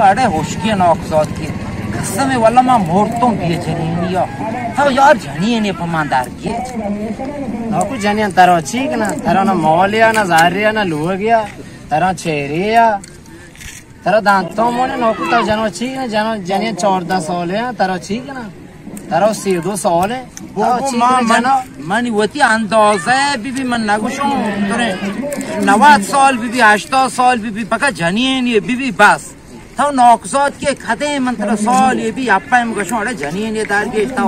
اڑے ہشکی ناکزاد کے قسم واللہ ما مرتوں بے جنینیا. تو یار جنینے پہ من درگیج. ناکو جنین ترا چی کنا؟ ترا نہ مالیا، نہ زاریا، نہ لوگیا، ترا چہریا. ترا دانتوں مونے نوکو، ترا جنو چی کنا؟ جنو جنین چاردہ سالے ہیں، ترا چی کنا؟ ترا سی دو سال ہے. بابا، ترا چی ما، کنا من، جنو؟ من وتی اندازہ بی بی من نگوشوں. ترے نود سال بی بی، ہشتاد سال بی بی، پکا جنین یہ بی بی بس. تو ناکزاد کے کدے من ترا سال یہ بی اپا ہم گوشوں، اڑے جنین یہ دار گیش تو.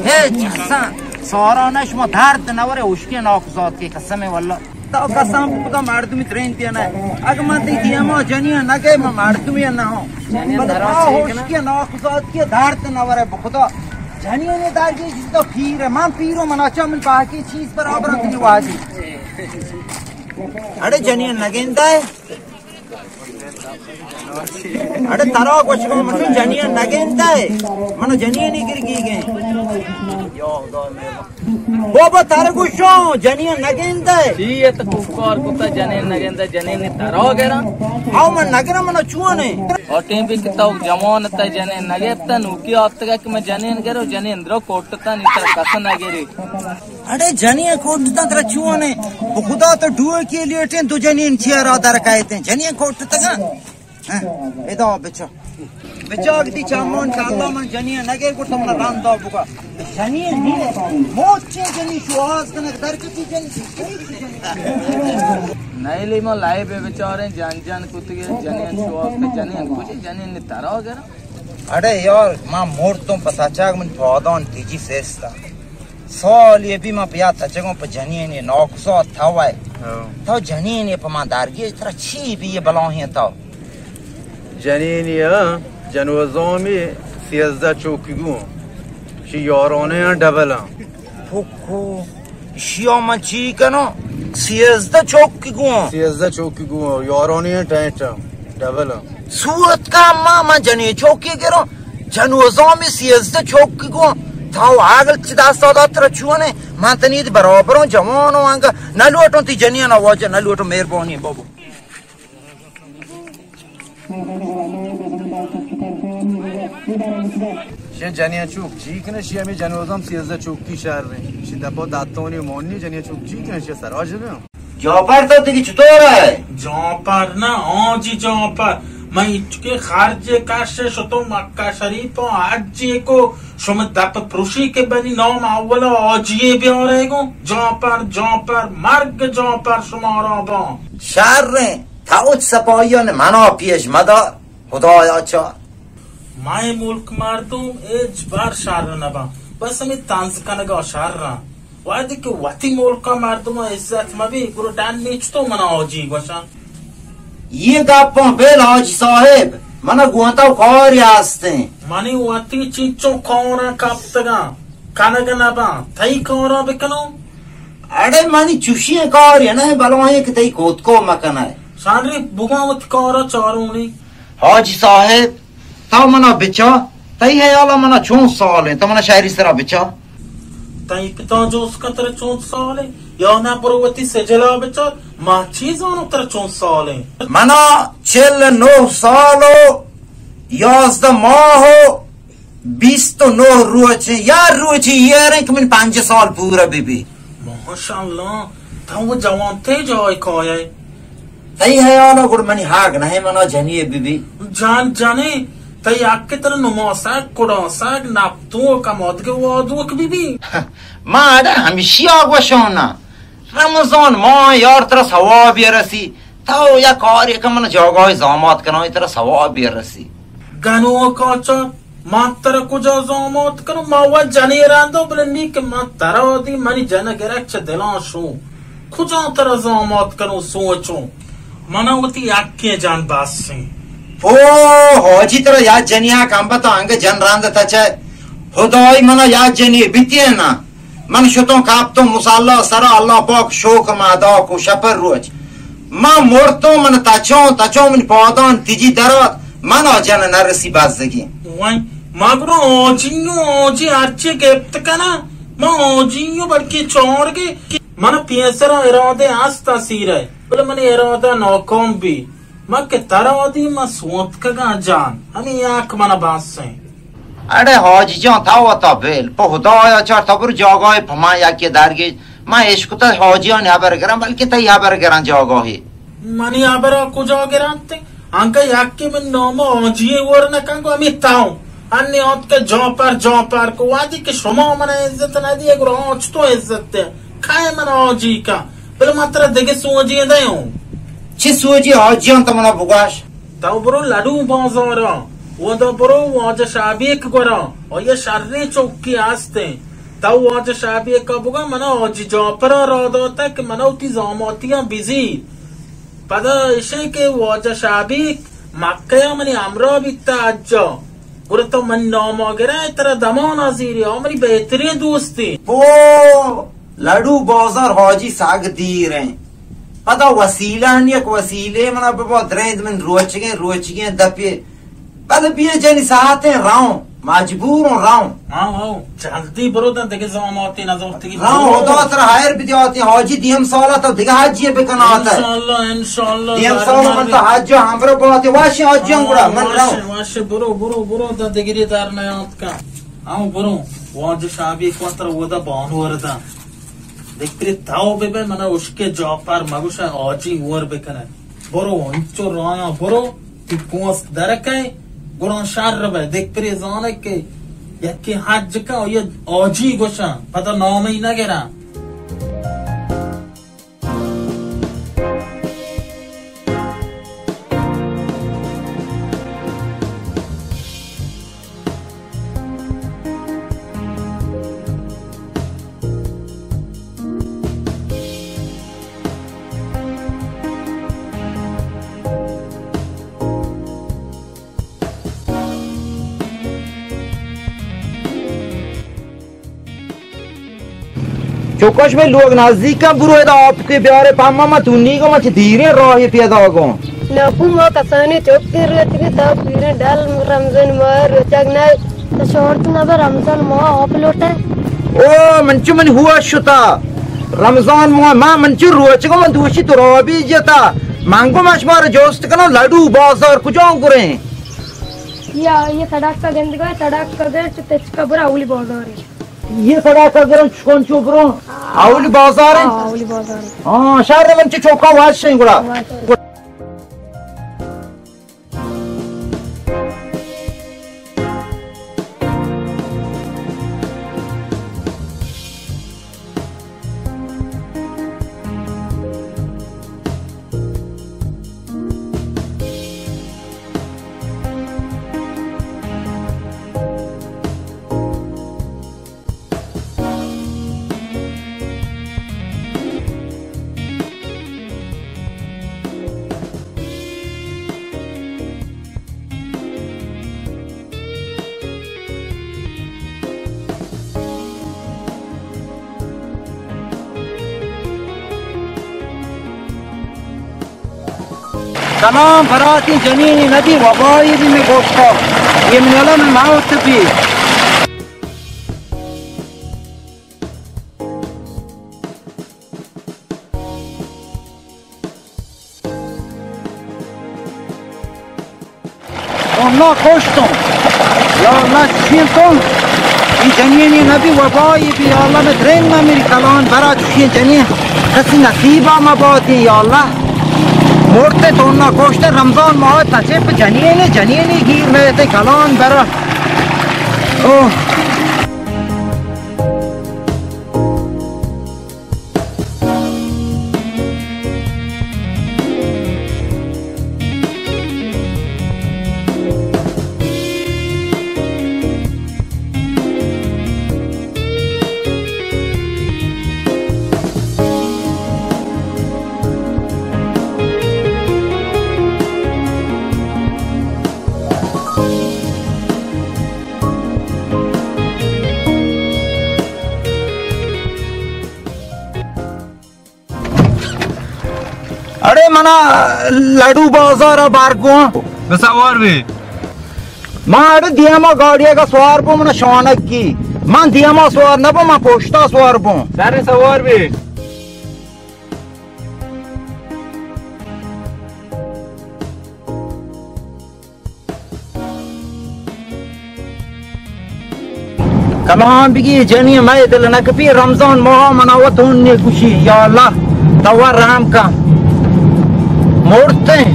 ہے چسان سارا نہ شما درد نہ ورے، اشکی ناکزاد کے قسم واللہ. تو قسم بخدا مردمی ترین تینا. اگہ من تی دیما جنین نگے، من مردمی نہ ہوں. جنین بس درا ما چی کنا؟ ہشکی ناکزاد کے درد نہ ورے بخدا. جنین دار گیش تو پیر ہے، من پیرو، من اچھا من باقی چیز پر آبران تنی واجی. اڑے جنین نگیندا ہے. اڑے ترا گوشگو من جنین نگیندا ہے. من جنین گر گی گئے. بابا، تر گوشوں، جنین نگندے. چی ات کوکار کتا جنین نگندے، جنین نی ترا گرا؟ ہاو، من نگرا، من چونے. او ٹیم بھی کتا جوان تا جنین نگتا، نوکی آتگا کہ میں جنین گرو، جنین درو کوٹتا، نی تر کس نگری. اڑے جنین کوٹتا ترا چونے؟ بخدا تو ڈوئے کے لیٹیں، دو جنین چیرا در کایتے، جنین کوٹتا گا. ہاں، ادا بچا. بچا دی چامان، انشاءاللہ من جنین نگے گو تم رندا بگا. جنین نی، موچے جنین شوہاز کنک درکتی جنین. نیلی ما لائے بے بیچارے جان جان کتگے جنین شوہاز کے جنین کچھ جنین نے ترا گرا. اڑے یار، ما مورتوں پتا چاک من پادان تیجی سیستا. سال یہ بھی ما پیا تچگوں پہ جنین یہ ناکزا تھا وے. ہاں. تو جنین یہ پہ ما درگیج ترا چی بھی یہ بلاہیں تو؟ جنینی ء جنوزامی سیزدہ چوکی گوں، شی یارانه ء ڈبل ء. پھکو، شیا من چی کناں؟ سیزدہ چوکی گوں. سیزدہ چوکی گوں، یارانه ء ٹینٹ ء ڈبل ء. سوت کا ما، من جنی چوکی گروں، جنوزامی سیزدہ چوکی گوں. تھاو آگل چی دست دات ترا چونے؟ من تنید برابروں، جوانوں، انگا نہ لوٹوں تی جنین آواز، نہ لوٹوں، مہربانی بابو. شی جنین چوک چی کنه؟ شی ہمیں جنوزام سیزدہ چوکی شہر رہے. شی دپا داتونی مونی جنین چوک چی کنه؟ شی سراج بے. جعفر تو دیگه چطور ہے؟ جعفر نہ، ہاں جی جعفر. من اچکے خرچ کش شتو مکہ شریف، حج کو شما دپ پروشی کہ بنی نام اول حاجی بیارے گو. جعفر، جعفر، مرگ جعفر شمارا با. شر، تاوت سپاہیان منا پیش مدار، خدایا چار. مئے ملک مردم ہچ بر شر نباں، بس ہمے طنز کنگا شراں. وہدے کہ وتی ملکا مردم عزت مبی، گڑا ڈن نیچ تو منا حاجی گوشاں. یہ گپاں بل حاجی صاحب، منا گونتا کاری ہستیں. منی وتی چنچو کاراں کپتگاں، کنگ نباں، تئی کاراں بکنوں. اڑے منی چوشیں کارے نہ، بلائیں کہ تئی کوتکو مکنئے. شانری بگاں وتی کارا چارونی. حاجی صاحب، تو منا بچا، تئی حیالا منا چون سال انت، تو منا شاعری سرا بچا. تئی پتا جوز کن ترا چون سال انت، یا نہ برو وتی سجلا بچار، ما چی زانو ترا چون سال انت. منا چل نو سال و یازدہ ماہ و بیست و نو روچ، یا روچ یہ رنگ من پنج سال پورا بی بی. ماشاءاللہ، تو وہ جوان تے جای کایے. تئی حیالا گڑ منی حق نہ، منا جنی بی بی. جان جنی، تئی حق تر نماسک، کڑاسک، نپتو، کمادگ وادوک بی بی. ما اڑا ہمشی آگوشانا. رمضان ماہ یار ترا ثواب رسی. تو یا کاری کن من جاگاہ زامات کناں، ترا ثواب رسی. گنوکا چا، من ترا کجا زامات کنوں؟ ما وا جنی رندو، بلے نی کہ من ترا دی، منی جن گرک چہ دلاں شو. کجا ترا زامات کنوں سوچوں؟ منا وتی یکیں جن بس ایں. او حاجی، ترا یا جنیا کم بتا، انگہ جن رند تچے. خدای منا یا جنی بیتی نا. من شتوں کاپتوں مصلا سرا، اللہ پاک شوکر ما ادا کو شپر روچ. من مرتوں، من تچوں، تچوں من پادان تیجی درات، من آ جن نرسی بزگی. وای، ما گڑا آجی و آجی ہرچی گپت کناں، ما آجی و بلکہ چارگی، من پیسرا ارادے ہست اسیرے، بلے من ارادہ ناکام بی. من کہ ترا ودی، من سوتکگاں جان، ہمے یک من بس ایں۔ اڑے حاجی جان، تو وتا بل، پہ خدایا چار، تو برو جاگاہے پہ من یکے درگیج، من اشکتا حاجیانی ہبر گراں، بلکہ تئی ہبر گراں جاگاہے۔ منی ہبرا کجا گرنت؟ انگا یکے من نام حاجی ور نکن گو ہمے تاؤں۔ انی آتکے جاپر جاپر کو، وہدے کہ شما من عزت ندیے، گڑا آ چتو عزت دے؟ کئے من حاجی کن؟ بلے من ترا دگہ سوجے دیاں۔ چی سوجے حاجیاں، تو منا بگوش۔ تو برو لڈو بازارا، اودا برو واجہ شابیک گورا، آیا شریں چوکی ہستیں۔ تو واجہ شابیکا بگو منا حاجی جاپرا راہ داتا کہ منا وتی زاماتیاں بزیر۔ پدا اشیں کہ واجہ شابیک مکہ ء منی ہمراہ بیتا حجا۔ گڑا تو من ناما گرئے، ترا دمانا زیری، آ منی بہترین دوستی۔ او لڈو بازار حاجی ساگ دیر ہیں۔ پدا وسیلہ ہن یک وسیلے منا ببا درائیں من روچگیں، روچگیں دپے۔ بلے بیا جنی ساعتیں راؤں، مجبوروں راؤں۔ ہاں، ہاں، جلدی برو داں دگہ زاماتے نزورتگی۔ راؤں، برو۔ خدا ترا خیر بدیاتی، حاجی دیم سالا تو دگہ حجی بکن آتا۔ انشاءاللہ، انشاءاللہ، دیم سالا من تو حج ہمرا باتی، واشی حجی ہم گڑا، من راؤں۔ واشی، واشی، برو، برو، برو، داں دگری در نیات کن۔ ہاں، برو، واجہ شابی کو ترا ودا بانور داں۔ دگہ پرے تو ببئے، منا اشکے جاپر مگوش، حاجی ور بکنئے۔ برو، انچو رایا برو، تی پوست درکئے، گڑا شر بئے۔ دگہ پرے زانئے کہ یکے حج کن، آئی حاجی گوشن، پدا نامئی نگرن۔ چوکاش، میں لوگ نزدیک ہیں، برو ادا آپ کے بیارے پاما، ما تونی کو ما چہ دیریں راہی پیدا گوں۔ ناکو، ما کسانی چوک دیر رہتی، تا پیریں ڈال رمضان ماہ روچگ نہ، تو شورت نہ بہ رمضان ماہ آپ لوٹے۔ او، من چو من ہوا شتا۔ رمضان ماہ، ما من چو روچگو من دوشی تو رابی جتا۔ من گو ما شمار جوست کنو لڈو بازار کجا گریں؟ یا، یہ سڑک کا گندگا ہے، سڑک کا گئے چو تچکا برا اولی بازار ہے۔ یہ سڑا کا گرم چکن چو برو۔ اولی بازار ہے؟ ہاں، اولی بازار ہے۔ ہاں، شہر من چو چوکا واش ہیں گڑا۔ واش۔ سلام براتی، جنینی نبی وبایی بی، می گوشتا، یہ من علم موت بی۔ تو نہ کشتوں۔ یا اللہ، چشیں تو؟ این جنینی نبی وبایی بی، یا اللہ، میں درین نہ میری کلان برا چشیں جنین۔ کسی نصیبا مباتی، یا اللہ۔ مرتے تو نہ کشتے، رمضان ماہ تچے پہ جنینی، جنینی گیر میں تے کلان برا۔ اوہ۔ اڑے منا لڈو بازار ء بار گوں۔ بہ سوار بی۔ ما اڑے دیما گاڑی ء سوار بوں، منا شانک کی۔ من دیما سوار نہ بوں، من پشتا سوار بوں۔ سر سوار بی۔ کلام بگی، جنی مئے دل نہ کپی، رمضان ماہ منا وت ہن نے گوشی، یا اللہ، تو رحم کن۔ مرتیں۔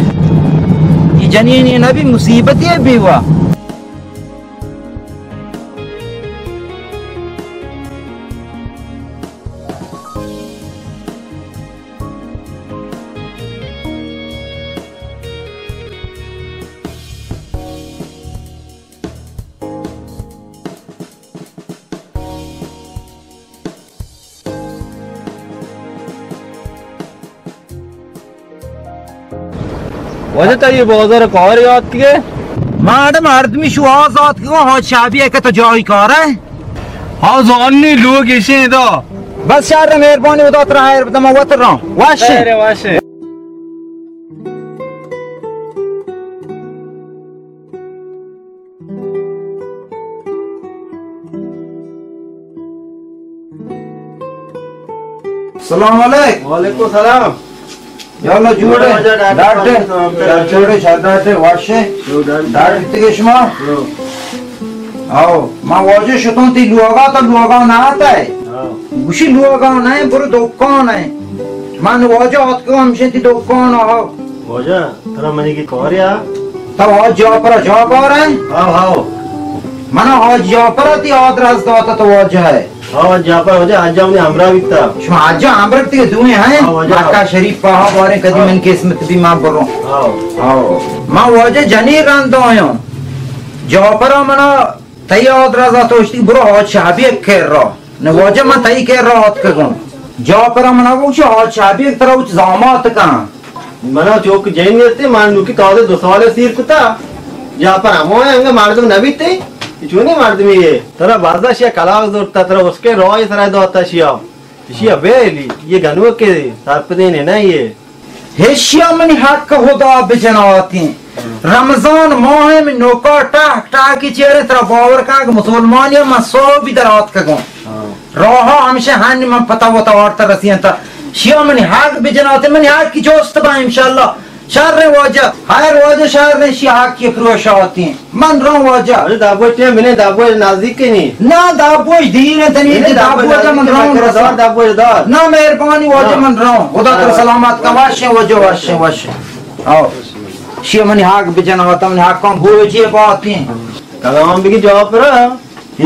یہ جنینی نبی مصیبتی بیوا۔ واجہ، تئی بازار کار یاد کیے؟ ماڑ مردمی شو آزاد کو، ہاں، شابی ہے کہ تو جائی کار ہے۔ ہاں، زانی لوگ ایشیں دا۔ بس شر، مہربانی، خدا ترا خیر بدما وتر رہا۔ واش۔ خیر، واش۔ سلام علیک۔ وعلیکم سلام۔ یا اللہ، جوڑے؟ واجہ ڈاکٹر ڈاکٹر؟ صاحب، سلام۔ یا جوڑے، شر ڈاکٹر، واشے؟ جو ڈاکٹر۔ ڈاکٹر تگے شما؟ جو۔ آؤ، ما واجہ شتوں تی لوگا، تو لوگا نہ آتا ہے۔ ہاں۔ گوشی لوگا نہ ہے، برو دکان ہے۔ من واجہ آتکو ہمشے تی دکان، آؤ۔ واجہ، ترا منی کی کاریا؟ تو حاج جعفر جاگار ہے؟ How, how. منا حاج جعفر تی آدرس داتا تو واجہ ہے۔ ہاں، جعفر واجہ، حاج منی ہمراہ بیتا۔ شما حاج ہمراہ تی دوئیں ہیں؟ ہاں، واجہ۔ مکہ شریف پاہا باریں کدی ہاں۔ من قسمت بھی ما بروں۔ ہاں۔ ہاں۔ ما واجہ جنی رند آیاں۔ جعفر منا تئی آدرس داتا، اشتی برو حاج شابی کر را۔ نہ واجہ، من تئی کر را آتکگوں۔ جعفر منا گوشی حاج شابی ترا اچ زامات کن۔ منا چوک جین نیستی، من نوکی تازہ دو سال سیر کتا۔ جعفر ہمو ہے، انگا مردم نبیتے۔ چونی مردمی ہے؟ ترا بازا شیا کلاغ زورتا، ترا اس کے روح سرا داتا شیا۔ شیا بیلی، یہ گنوکے سرپدینے نہ یہ۔ ہشیا منی حق خدا بجناتیں۔ رمضان ماہ من نوکا ٹاک ٹاکی چیرے، ترا باور کن کہ مسلمانی من سو بھی در آتکگوں۔ ہاں۔ راہا ہمشہ ہنی من پتا وتا وارتا رسینتا۔ شیا منی حق بجناتیں، منی حق کی جوست با انشاءاللہ۔ شر واجہ، ہر واجہ شر، شیا حق کی پروشاتیں۔ من روں واجہ۔ ارے دابوش ٹیم بنے، دابوش نزدیک کے نہیں۔ نہ، دابوش دیر ہے تنی، بنے دابوش دابوش نزدیک من کے، روں میں کرا رسا۔ دار، دابوش دار۔ نہ، مہربانی واجہ، ہاں۔ من روں۔ خدا تر ہاں۔ سلامت کا، واشے واجہ، واشے، واشے۔ آؤ۔ شی منی حق بجن آتا، منی حق کم بوجی باتیں۔ کلام بگی جواب پر،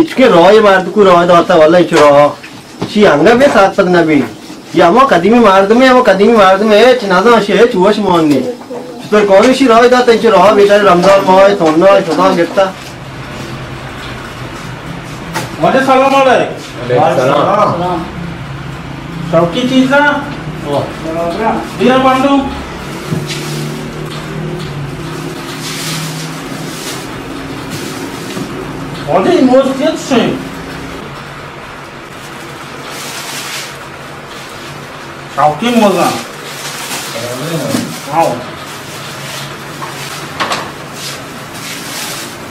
ہچ کے رائے مرد کو رائے داتا، واللہ ہچ رائے۔ چی انگا بے سرپد نبی۔ یا ہما قدیمی مردمے، ہما قدیمی مردمے، ہچ نزان شی، ہچ وش مان نی۔ چطور کاری شی راہ داتا، انچو راہ بیچارے رمضان ماہ، سونا، شدا گرتا۔ واجہ سلام علیک۔ وعلیکم السلام۔ شوقی چیزا؟ واہ۔ دیرا پانڈو۔ واجہ این موز چیز شئی؟ شوقین مزن۔ ہاں۔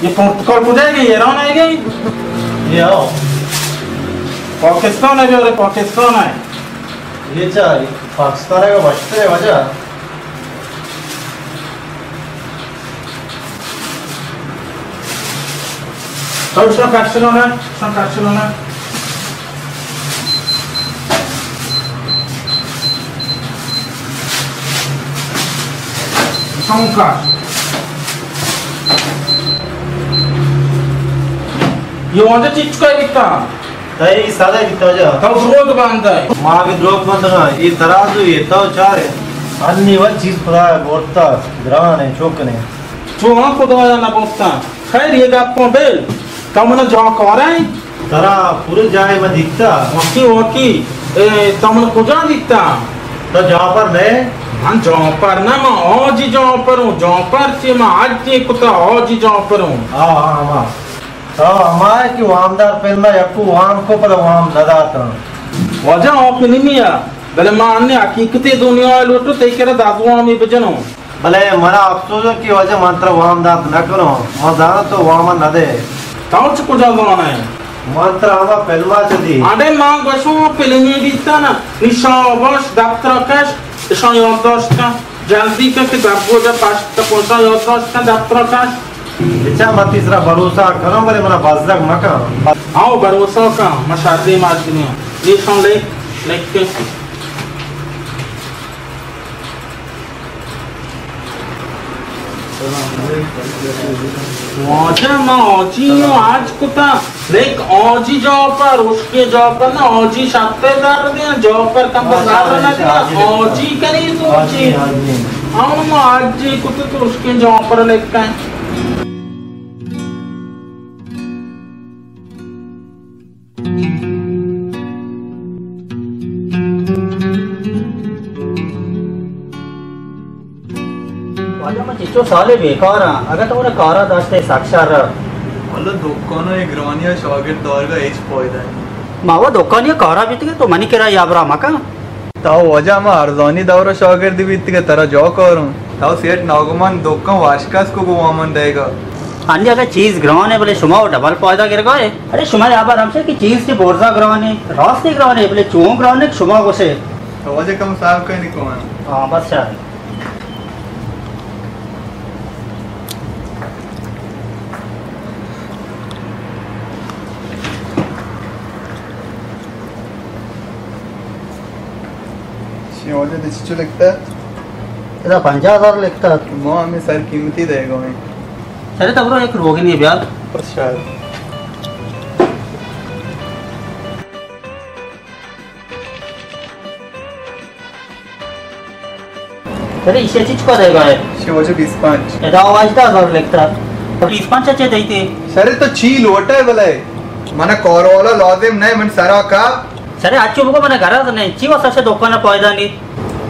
یہ پرتکال کجا ہے؟ ایران ہے کہ؟ یہ ہو۔ پاکستان ہے، جو پاکستان ہے۔ یہ چاہ، پاکستان ہے کہ بشتر ہے وجہ۔ تو شان کشتگانا، شان کشتگانا۔ شان کش۔ یہ وانجا چیچ کا بیتا؟ تئی سادہ بیتا جا۔ تو دروگ بندہ۔ ما بھی دروگ بندگاں۔ یہ ترازو یہ تو چارے۔ انی ول چیز خدا بورتا گران ہے، چوکنے۔ چو ہاں خدایا نہ بوتاں۔ خیر، یہ گپاں بل۔ تو من جاکاریں؟ ترا پورے جاہے ما دیتا۔ واقعی، واقعی۔ اے، تو من کجا دیتا؟ تو جعفر نہ؟ من جعفر نہ، من حاجی جعفر ہوں۔ جعفر چی، من حجی کتا، حاجی جعفر ہوں۔ ہاں، ہاں، ہاں۔ تو ہما کہ وامدار فلم ء یکو وام کو پدا وام نہ داتاں۔ واجہ آ فلمی ء، بلے ما انی حقیقتی دنیا ء لوٹو تئی کرا دزوامی بجنوں۔ بلے منا افسوس کہ واجہ من ترا وام دات نہ کنوں، من زاناں تو وام نہ دے۔ تو چہ کجا زانئے؟ من ترا ہما فلم ء چہ دی۔ اڑے ما گوشوں فلمی بیتا نا، نی شاباش دپتر ء کش، اشاں یادداشت کن۔ جلدی کن کہ دپ گوجا پشت کپوشاں یادداشت کن دپتر ء کش۔ بچا من تئی سرا بھروسہ کناں، بلے منا بزگ مکن۔ ہاں، بھروسہ کن، ما شریں مردمے آں۔ ایشاں لکھ، لکھ کے۔ واجہ، ما آجی آں، آج کتا۔ لیک آجی جاہ پر، اشکے جاہ پر نہ، آجی شرطے در دیں، جاہ پر کم پر در نہ دیں، آجی کنی تو چی؟ ہم آجی کت تو اشکے جاہ پر لکھیں۔ واجہ، من چچو سالے بیکار آں، اگہ تو منا کارا داشتے سک شر۔ والا دکان ء گرانی ء شاگرد دارگا ہچ فائدہ نہیں۔ ما وہ دکانی کارا بیتگے تو منی کرا یا برا مکن۔ تو واجہ ہما ارزانی دور ء شاگرد بیتگے ترا جا کاروں۔ تو سیٹ ناگمان دکان واشکس کو گو وامن دے گا۔ ہنی اگہ چیز گران ہے بلے شما وہ ڈبل فائدہ گرگا ہے۔ ارے شما یا بار ہمشے کہ چیز چی برزا گران ہے، راستی گران ہے بلے چون گران ہے کہ شما گوشے۔ تو واجہ کم صاحب کا نہیں کون۔ ہاں بس شاید۔ شی واجہ دے چچو لکھتا؟ ادا پنجاہ ہزار لکھتا۔ ما ہمیں سر قیمتی دے گا ہیں۔ چلے تو برو ایک روگنی بیار۔ بس شاید۔ ارے، ایشی چیچ کو دے گا ہے؟ ایشی واجہ بیس پنچ۔ ادا واجدہ ہزار لکھتا۔ بیس پنچ اچھے دیتے۔ سر تو چی لوٹا ہے بلے؟ منا کار والا لازم نہیں، من سرا کا۔ سر اچھو بگو منا غرض نہیں۔ چی واسطہ سے دکان پائدہ نہیں؟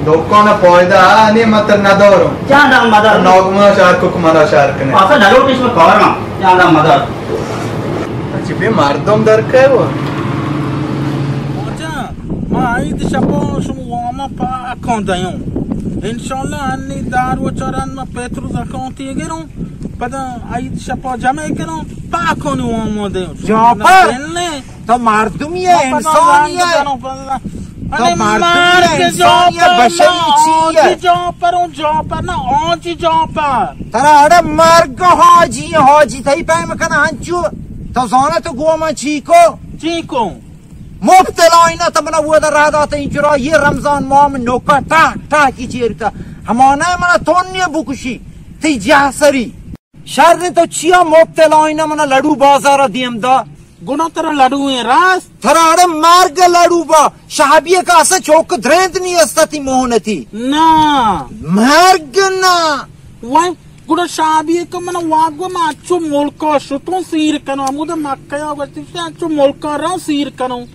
دکان پائدہ نہیں، مت نہ دارو۔ جان دام مدار۔ ناگما شہر کو منا شہر کنے۔ آسا نہ لوٹش میں کار نا۔ جان دام مدار۔ اچھا بے مردم در کے وہ؟ واجہ، ما عید شپا شما واما پاکاں دیوں۔ انشاءاللہ انی دار و چرن ما پتر و زکاتی گروں، پدا عید شپا جمع کنوں، پاکانی واما دیوں۔ جعفر، تو مردمی ہے، انسانی ہے۔ تو مردمی ہے، انسانی ہے، بشری چی ہے؟ جعفر، اون جعفر نا، آجی جعفر۔ ترا اڑے مرگ حاجی، حاجی تئی پیم کنا ہنچو۔ تو زانا تو گو ما چی کو؟ چی کو؟ مبتلا اینا تو منا وہ در رہا داتا انچرا، یہ رمضان ماہ میں نوکا ٹا، ٹا کی چیر کا۔ ہمانا منا تون نہیں بکشی، تی جہ سری۔ شر تو چیا مبتلا اینا منا لڈو بازار دیم دا۔ گنا ترا لڈو ہیں راست۔ ترا اڑے مرگ لڈو با، شہابی کا اسا چوک درند نہیں استا تی موہنتی۔ نا۔ مرگ نا۔ وای، گڑا شابی کہ من واگو ما اچو ملکا شتوں سیر کنوں، ہمودا مکہ یا گوشتی اچو ملکا را سیر کنوں۔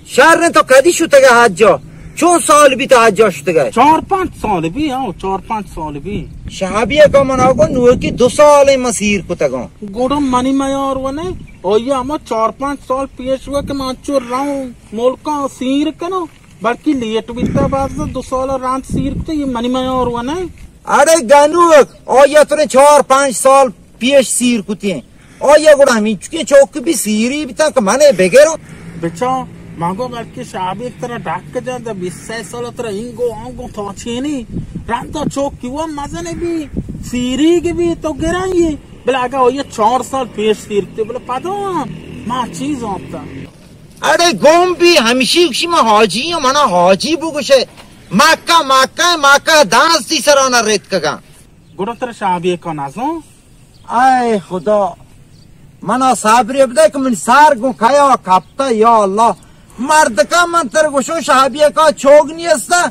شر نے تو کدی شتگا حجا؟ چون سال بی تو حجا شتگا؟ چار پنچ سال بی، ہاں، چار پنچ سال بی۔ شابی کہ من آگو نوکی دو سال ما سیر کتگاں۔ گڑا منی میار ونے، آیا ہما چار پنچ سال پیش ہوا کہ من اچو راؤں ملکا سیر کنوں۔ بلکہ لیٹ بیتا، باز دو سال رند سیر کتے، یہ منی میار و نہیں۔ اڑے گنوک، آیا ترے چار پنچ سال پیش سیر کتے ہیں۔ آیا گڑا ہمیں چکے چوک بھی سیری بیتا کہ منے بگرو۔ بچا، مانگو بلکہ شابی ترا ڈاک جان دا بیس سے سال ترا اینگو آنگو تاچینی۔ رندا چوک کیوا مزنے بھی، سیری کے بھی تو گرائیے۔ بلے اگا آیا چار سال پیش سیر کتے، بلے پدا ما چیز آتا۔ اڑے گوم بی ہمشی گوشی من حاجی آں، منا حاجی بگوشے۔ مکہ، مکہ، مکہ دانستی سرانا ریتکگاں۔ گڑا ترا شابی کا نزوں؟ اے خدا، منا صبر بدے کہ من سر گوں کیا کپتا، یا اللہ۔ مردکا من تر گوشو شابی کا چوگ نیستا،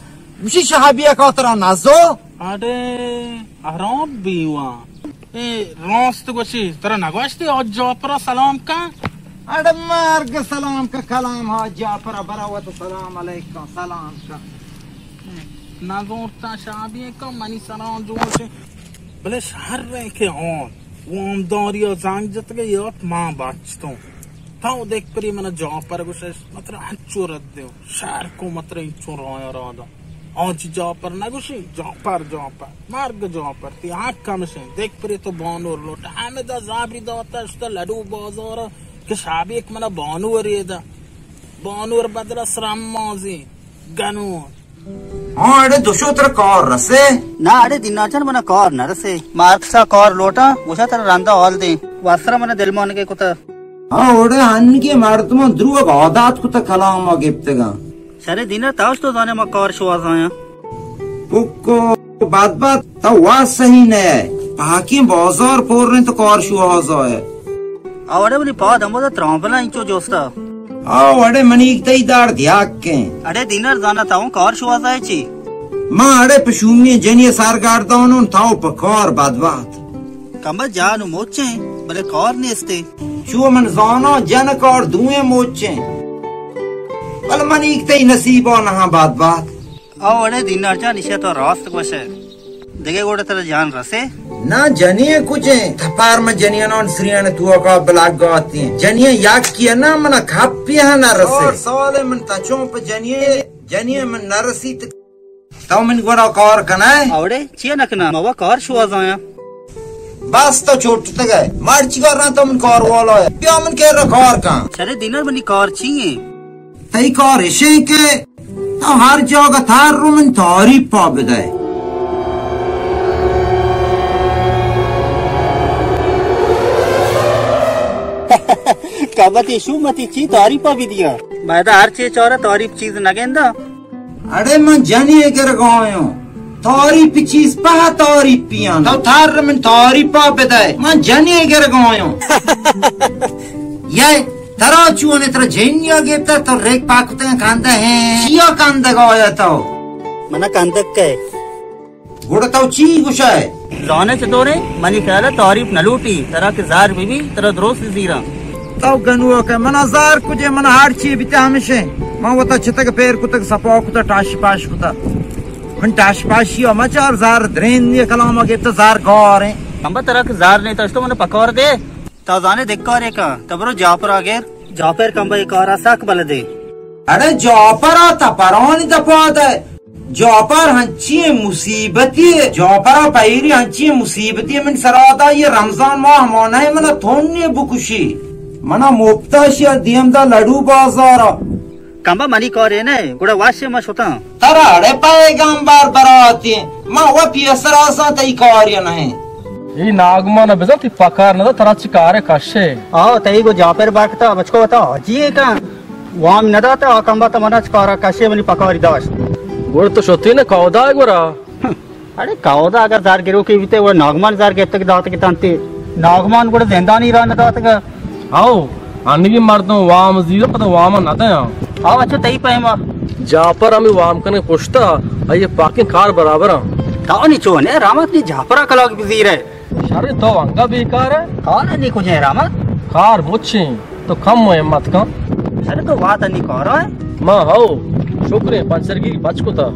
گوشی شابی کا ترا نزو۔ اڑے حرام بیوا۔ اے راست گوشی، ترا نگوشتی حاج جعفر سلام کن؟ اڑے مرگ سلام کا کلام، حاج جعفر برا وت سلام علیکم سلام کن۔ نزورتا شابی کن منی سلام جوش۔ بلے شر ہے کہ آن وامداری زنگ جتگے یات ما بچتوں۔ تو دیکھ پری من جعفر گوشش، مطلب انچو رد دیو۔ شہر کو متر انچو رایا رادا۔ آ چی جعفر نگوشی، جعفر، جعفر۔ مرگ جعفر، تی حق کمشیں۔ دیکھ پری تو بانور لوٹ۔ ہمیں دا زابری داتا اشتا لڈو بازارا کہ شابیک منا بانور دا۔ بانور بدل سرم مازی، گنو۔ ہاں، اڑے دوشو تر کار رسے؟ نا، اڑے دینا چن منا کار نہ رسے۔ مارکسا کار لوٹا، گوشا تر رندا حال دیں۔ واسرا منا دل مانگے کتا۔ ہاں، اوڑے ہنگے مردماں دروگ عادات کتا کلام ءَ گپتگاں۔ شرے دینر تاش تو زانے ما کار شوازایاں۔ پکو بدبخت، تو واز صحیح نہ ئے۔ پاکیں بازار پر انت تو کار شوازا ئے۔ آ وڑے منی پاد ہمودا ترامبلا انچو جوستا۔ آ وڑے منی تئی دار دیاکیں۔ اڑے دینر زانا تاؤں کار شوازا ئے چی؟ ما اڑے پہ شومی جنی سرگردانوں، تاؤ پہ کار بدبخت۔ کمبا جان و موچیں، بلے کار نیستے۔ چو من زانا جن کار دوئیں موچیں۔ بل من ایک تئی نصیبا نہاں بدبخت۔ او اڑے دینار جان، ایشی تو راست گوشے۔ دگہ گوڑا ترا جان رسے؟ نا جنی کجیں، تپار من جنیانان سریان توکا بلاگ گاتی۔ جنی یکی نا منا کپی ہاں نہ رسے۔ چار سال من تچوں پہ جنی، جنی من نہ رسیت۔ تو من گوڑا کار کنئے؟ اوڑے چیا نہ کناں؟ ما وا کار شوازایاں۔ بس تو چوٹتگ ئے۔ مرچی کار نہ تو من کار والا ئے۔ بیا من کرا کار کن۔ شرے دینر منی کار چی ایں؟ تئی کار اشیں کہ تو ہر جاگہ تر رو من تعریف پا بدئے۔ کبتی شو متی چی تعریف پا بدیاں؟ باید ہر چی چارہ تعریف چیز نگنداں۔ اڑے من جنی گر گایوں۔ تعریف چیز پہ تعریف پیان۔ تو تھر من تعریف پا بدے۔ من جنی گر گایوں۔ یہ ترا چونے ترا جنیا گپتا تو ریک پاکتے کندہ ہیں۔ چیا کندہ گایا تو؟ منا کندہ کئے؟ گڑا تو چی گوشئے؟ زانے چطورے؟ منی خیال ء تعریف نہ لوٹی، ترا کہ زار بہ بی، ترا درست زیراں۔ تو گنوک ئے، منا زار کجے، منا ہر چی بیتے ہمیشیں۔ من وتا چتگ پیر کتگ، سپا کتگ، ٹاش پاش کتگ۔ من ٹاش پاشی ء مچار، زار درین نی کلام ء گپت، زار گاریں۔ امبا ترا کہ زار نہیں تو اشتو من پکار دے۔ تا زانے دکارے کن، تا برو جاپرا گر۔ جاپر کمبا اے کارا سک بلدے۔ اڑے جاپرا تا پرانی دپا دے۔ جاپر ہنچیں مصیبتی، جاپرا پیری ہنچیں مصیبتی من سرا دا، یہ رمضان ماہ مانہ منا تھونے بکشی۔ منا مفتا شیا دیم دا لڈو بازارا۔ کمبا منی کارے نہ، گڑا وش ما شتاں۔ ترا اڑے پیغمبر براتی، ما و پیسر آساں تئی کارے نہ۔ ای ناگمان بزن تی پکار نہ دا، ترا چی کارے کشے؟ آو، تئی گو جاپر باکتا، بچکو تا حاجی ہے کن۔ وام نہ داتا، آ کمبا تا منا چکارا کشے منی پکاری داشت۔ گڑ تو شتی نہ کاودا گورا۔ اڑے کاودا اگر زار گروکی بیتے، گڑا ناگمان زار گپتگ داتگ تانتی۔ ناگمان گڑا زندانی را نہ داتگ۔ آو، انگی مردم وام زیر پتہ وام نہ دیاں۔ آو، اچھا تئی پیما۔ جاپر ہمیں وام کنے پشتا، آئیے پاکیں کار برابر ہاں۔ تاو نی چونے، رحمت نی جاپرا کلاگ بزیرے۔ شر تو انگا بیکار ہے۔ کار نی کجے رحمت؟ کار مچیں۔ تو کم و ہمت کن۔ شر تو وات انی کارا ہے؟ ما ہو، شکر ہے، پنچر گیری بچ کتا۔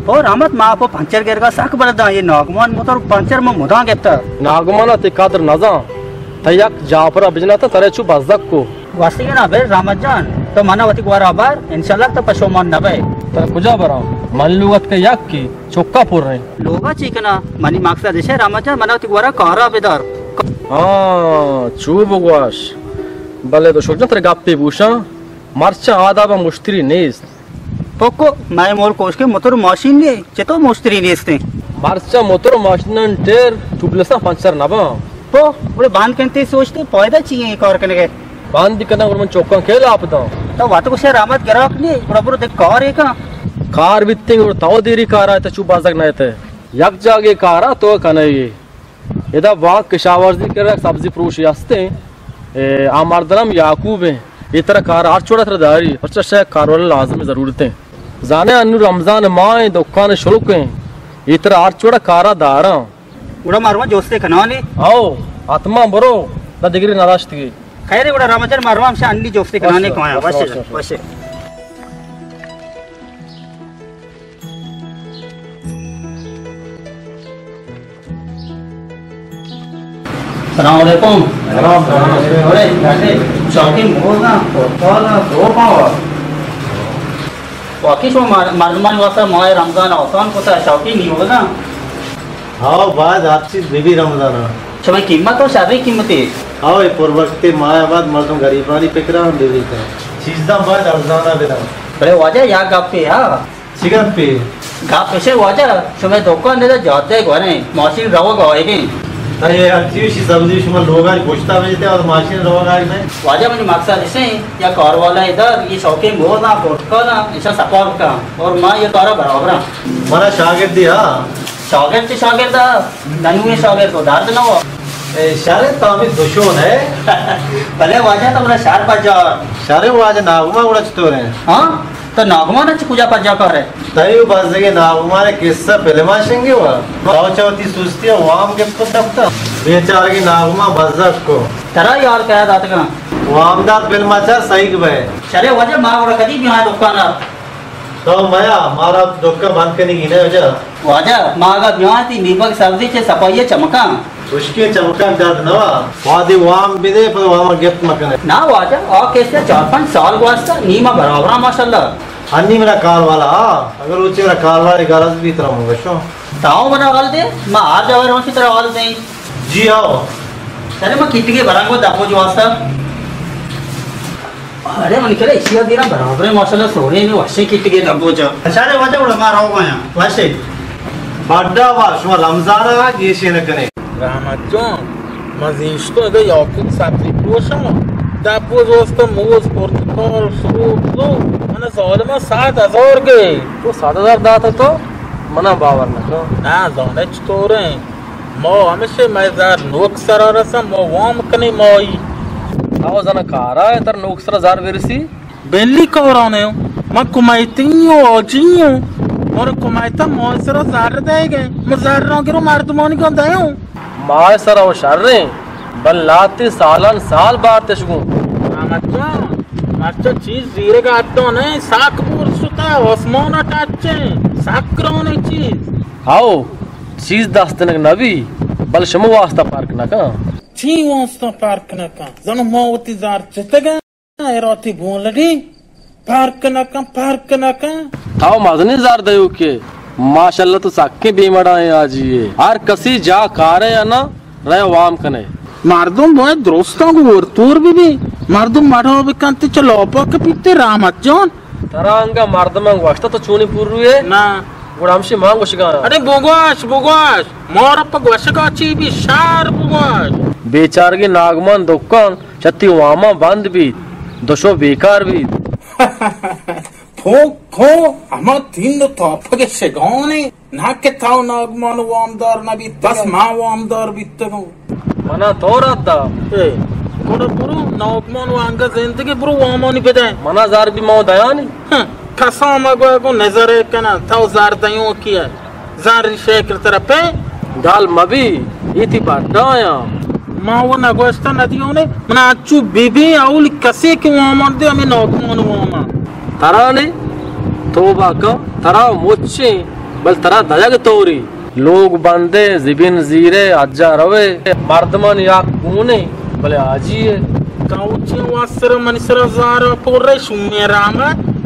او رحمت، ما پو پنچر گرگا سک بلداں، یہ ناگمان موتر پنچر ما مداں گپتا۔ ناگمانا تی قدر نزان، تا یک جاپرا بجناتا ترے چو بزدک کو۔ واسطے نا بے رحمت جان، تو منا وتی گوارا بار، انشاءاللہ تو پشومان نبے۔ ترا کجا برا؟ من لوگت کے یک کی چکا پر رہے۔ لوگا چی کنا؟ منی مقصد اشے رحمت جان، منا وتی گوارا کارا بدار۔ ہاں، چو بگواش۔ بلے تو شکر جان ترے گپے بوشاں، مرچاں آدابا مشتری نیست۔ پکو، مئے مول کوشکے موتر ماشین نے، چتو مشتری نیستیں؟ مرچاں موتر ماشینان ٹیر ٹوبلساں پنچر نباں۔ پو، گڑا بند کن تی سوچتے، فائدہ چی ہے کار کنگے؟ بند کناں گڑا من چوکاں کے لاپ داں؟ تو وت گوشے رحمت گراک نے، گڑا برو دے کار ہے کن۔ کار بیتیں گڑا تو دیری کار آئے تو چو بازک نہ تے۔ یک جاگے کارا تو کنگے۔ ادا بانک کشاورزی کرا سبزی فروشی ہستیں۔ اے، آ مردنم یعقوب ہیں۔ اے ترا کار ہر چوڑا ترا داری، پرچا شہ کار والا لازم ضرورت ہیں۔ زانے انو رمضان ماہ ہیں، دکان شلوک ہیں۔ اے ترا ہر چوڑا کارا داراں۔ گڑا ماروا جوستے کنانے؟ آؤ، حتما برو، نہ دگری نہ داشتگی۔ خیر ہے، گڑا رمضان ماروا ہم شہ انی جوستے کنانے۔ وش، کوایا، وش، وش، وش، وش۔ وش۔ السلام علیکم۔ سلام، سلام۔ اڑے، شوقین بوز نا، پرتال نا، دو پاور۔ واقعی شما مر-، مردمانی واسطہ ماہ رمضان آسان کتا، شوقین نیوز نا۔ ہاں، باید ہر چیز بی بی رمضان نا۔ شما قیمت و شرعی قیمتی؟ ہاں، اے پر وقت ماہ بعد مردم غریبانی فکر ہم بی بی تا۔ چیزاں باید ارزانہ بدن۔ بلے واجہ یا گپے ہا۔ چی گپے؟ گپ اشے واجہ، شمئے دکان ادا جادہ گوریں، ماشین روگ آئیگیں۔ اے ہرچی وشی سبزی شما لوگانی پشتا بجتے اور ماشین روگا ہے۔ واجہ منی مقصد اسے، یا کار والا ادھر، یہ شوقیں موز نہ پوٹکا نہ، ایشا سپا بکا اور ما یہ کارا برابر ہاں۔ منا شاگردی ہا۔ شاگرد چی شاگرد ہا؟ ننویں شاگرد تو درد نہ ہوا۔ اے شر تو ہمیں دشمن ہے۔ بلے واجہ تو منا شر پجار۔ شر واجہ ناگما گڑا چطور ہیں؟ ہاں؟ تو ناگمان چہ کجا پجا کارے؟ تئی و بزگیں ناگمان قصہ فلم ء شنگے وا۔ تو چہ وتی سستی ء وام گپت کپتا۔ بیچارگیں ناگمان بزگ کو۔ ترا یار کیا داتگاں؟ وامدار فلم ء چار سہیگ بئے۔ شرے واجہ ما گڑا کدی بیاں دکان ء؟ تو میا مارا دکان بند کنگی نہ واجہ۔ واجہ، ما اگاں بیاں تئی نیمگ سبزی چہ سپائی ء چمکاں۔ ہشکیں چمکاں درد نہ وا۔ وادی وام بدے، پر وام گپت مکنے۔ نا واجہ، آ کیسے چار پنچ سال گواستا، نی ما برابر ہاں ماشاءاللہ۔ ہنی منا کار والا ہا، اگر روچے منا کار والا گرز بھی ترا من گشو۔ تاؤ منا حال دے، ما ہر جگہ روچی ترا حال دیں۔ جی آؤ۔ ارے ما کیٹگے برانگو دپو جو واسطہ۔ ارے من کرے ایشی دیرا برابر ہے ماشاءاللہ سونے نے وشے کیٹگے دپو جو۔ اچھا رے واجہ گڑا ما رو گیا۔ وشے۔ بڈا وا شما رمضان آ گیشے نہ کنے۔ رحمت جان، من زیشتو اگہ یاکوت سبزی پروشم، دپو دوست موز، پرتکال، سوب، سوب، من ظالم سد ہزار گے۔ تو سد ہزار داتا تو؟ منا باور نہ کن۔ نا، زانے چطور ہیں؟ ما ہمیشہ مئے زر نوک سرا رسن، ما وام کنیں مائی۔ او زن کارا ہے تر نوک سرا زر برسی؟ بلی کارانے ہوں، من کمیتی ہوں، آجی ہوں، اور کمیتا مائی سرا زر دے گئے، من زر نہ گرو مردمانی گندے ہوں۔ ماہ سرا و شریں، بل لاتی سالان سال بارتش گوں۔ رحمت جان، مرچا چیز زیرگ اتو نہیں، ساک بور شتا، آسمان ٹچیں، ساک گرانی چیز۔ ہاؤ، چیز دستنگ نبی، بل شما واسطہ پرک نکن۔ چی واسطہ پرک نکن؟ زنو ما وتی زار چتگن، ایراتی بولگی، پرک نکن، پرک نکن۔ تاو مزنی زار دیو کے، ماشاءاللہ تو سکیں بیمڑا ہیں آجی ہے۔ ہر کسی جا کارے یا نا، رہ وام کنے۔ مردم باید درستاں گوں ورتور بہ بی۔ مردم مڑا بکنت چہ لوپا کپیت رحمت جان۔ ترا انگا مردماں گوشتہ تو چونی پر روئے؟ نہ۔ گڑا ہمشی مان گوشگا۔ ارے بگوش، بگوش۔ مارا پہ گوشگا چی بی شار بگوش۔ بیچارگی ناگمان دکان چتی واما بند بیت۔ دشو بیکار بیت۔ پھو، پھو، ہما تین و تاپگ شگانے۔ نہ کہ تو ناگمان وامدار نہ بیت، بس ما وامدار بیتگوں۔ منا تو رد دا۔ اے، گڑا برو ناگمان و انگا زندگی برو وامانی بدے۔ منا زار بی ما دیانی۔ ہاں، کسا مگو گو نظر کنا، تو زار دیوں کیا؟ زار شکل ترا پہ؟ گال مبی، ایتی بڈایا۔ ما و نگوشتا ندیونے، منا اچو بی بی اول کسی کہ وامان دے ہمیں ناگمان وامان۔ ترا نے توبہ کن، ترا مچیں، بل ترا دجگ توری۔ لوگ بندے، زبین زیرے، اجا روے، مردمان یک گونے، بلے آجی ہے۔ کاوچی واسر منی سرا زارا پورے شومی رام،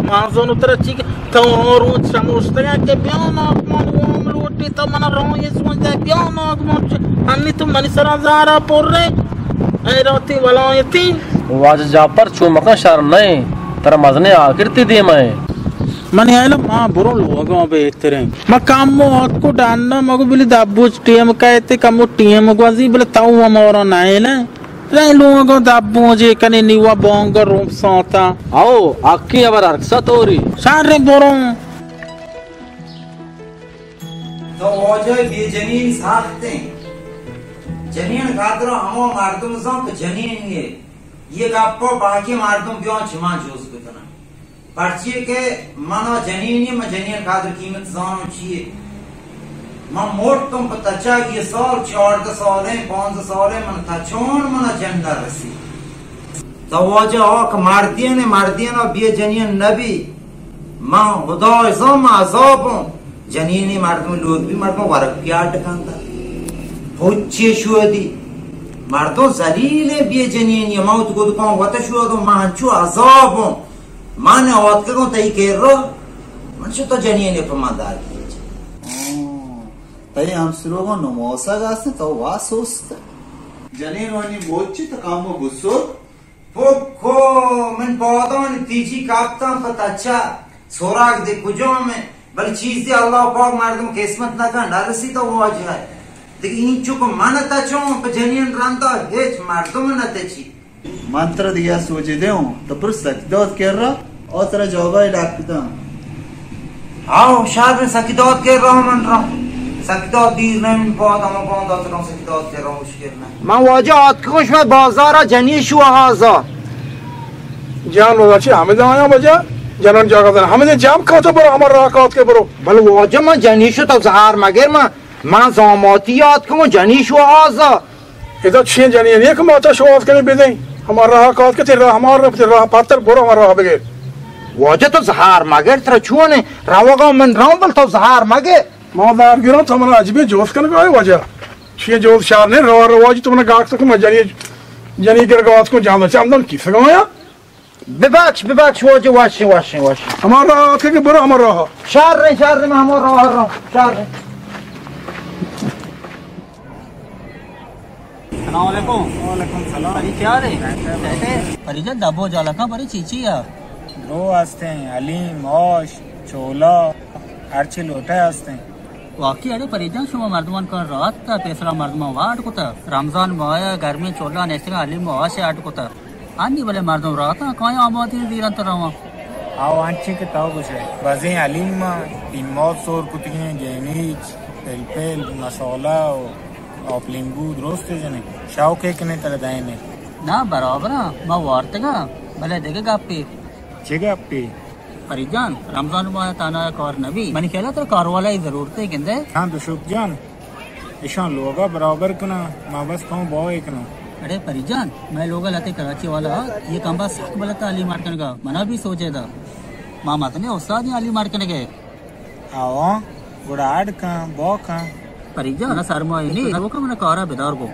مازن ترا چی کہ تو روچ شموشتگا کہ بیا ناگمان وام لوٹی تو منا روی سونجا بیا ناگمان چ-، ہنی تو منی سرا زارا پورے، اے راتی ولایتی۔ واجہ جعفر چو مکن شر نہیں، ترا مزنے آخر تی دیم ہے۔ من ایل ما برو لوگا بہتریں۔ ما کمو آتکو ڈنّا مگو بلی دبوج ٹیم کئیتے کمو ٹیم گوزی بلی تو ہمارا نئیلے۔ لے لوگا دبوجے کنے نیوا بانگا روم ساتا۔ او، اکی ابر ارکسا توری۔ شر برو۔ تو واجہ بے جنین ساختیں۔ جنین قدر ہمو مردم زان تو جنین یہ۔ یہ گپا باقی مردم بیان چمان جوز بکنن۔ پرچی کہ من ء جنینی، من جنین قدر قیمت زانم چیے۔ من مرتم پہ تچگ یہ سال، چاردہ سالیں، پانزدہ سالیں، من تچون من ء جن نہ رسی۔ تو واجہ آ کہ مردین، مردین ء بے جنین نبی، من خدا زان من عذابوں۔ جنینی مردم لوگ بی مردم ورگ پیاڈ کنت۔ پچے شودی۔ مردم ذلیل بے جنینی، من تو گد کن وت شودوں، من انچو عذابوں۔ من آتکگوں تئی کرا، من چہ تو جنینے پہ من دار کیچ۔ ہاں، تئی ہمسروگاں نماسگ است، تو وا سست۔ جنین وانی موچی تو کم و بزرگ۔ پکو، من پادان تیجی کپتاں پہ تچا۔ سوراگ دے کجام ہے؟ بل چیزی اللہ پاک مردم قسمت نہ کن، نہ رسی تو واجہ ہے۔ دگہ اینچو کہ من تچوں، پہ جنین رندا ہچ مردم نہ تچی۔ من ترا دگہ سوجے دیوں، تو پر سکداد کرا، او ترا جوابا ڈاک بداں۔ ہاو، شر، سکداد کرا من را۔ سکداد دیر نہ من پاد، ہما پاد اتکاں سکداد کرا، مشکل نہ۔ من واجہ آتکوں شما بازارا جنی شو ہازا۔ جان واجہ چی ہمیں دایا واجہ؟ جنان جاگہ دن ہمیں جام کھاتا برو، ہمارا راہ کات کے برو۔ بل واجہ من جنی شو تو زہار مگر من، من زاماتی آتکوں جنی شو ہازا۔ ادا چین جنین یک ماتا شواز کنی بدیں۔ ہما راہ کات کہ تئی راہ مار رفت، راہ پتر برو، ہما راہ بگیر۔ واجہ تو زہار مگر، ترا چونے روگا من راں، بل تو زہار مگر۔ ما زہار گروں، تو منا عجبی جوز کنگا ہے واجہ۔ چیئے جوز شار نے، روا رواجی تو منا گاک سکو، ما جنی، جنی گرگاز کو جانا چاندن کی سگایا۔ ببخش، ببخش، واجہ، واشیں، واشیں، واشیں۔ ہما راہ آتکے کہ برو ہما راہ۔ شر رہے، شر رہے، میں ہما راہ رہا، شر رہے۔ السلام علیکم۔ وعلیکم السلام۔ پری چی حال ہے؟ کیسے؟ پری جان، دبو جالکاں پری چی چی ہے؟ درو ہستیں، حلیم، آش، چولا، ہرچی لوٹے ہستیں۔ واقعی اڑے پری جان، شما مردمان کار رات تا، پیسرا مردمان واٹ کتا، رمضان ماہ گرمی چولا نیستگا، حلیم و آش اڈ کتا۔ انی بلے مردم راتا کایاں آبادی زیران تو رواں۔ آو انچی کہ تو گوشے، بزیں حلیم ما پیماز سور کتگیں، گینیچ، پلپل، مسالہ و آپ لیمبو درست جنے۔ شوق ہے کہ نہیں ترا دائیں نے؟ نا برابر، ما وارتگا، بلے دگہ گپے۔ چے گپے؟ پری جان، رمضان ماہ تانا کار نبی۔ منی خیال ترا کار والا ضرورت ہے گندے۔ ہاں تو شوق جان، اشاں لوگا برابر کناں، ما بس کہوں بوئے کناں۔ اڑے پری جان، مئے لوگا لہتے کراچی والا، یہ کمبا سک بلتا علی مارکنگا، منا بھی سوچے دا۔ ما مزنیں استادیں علی مارکنگے۔ آواں، گڑا اڈ کن، بو کن۔ پری جان، منا سرمایہ نی، تو کن منا کارا بدار گو۔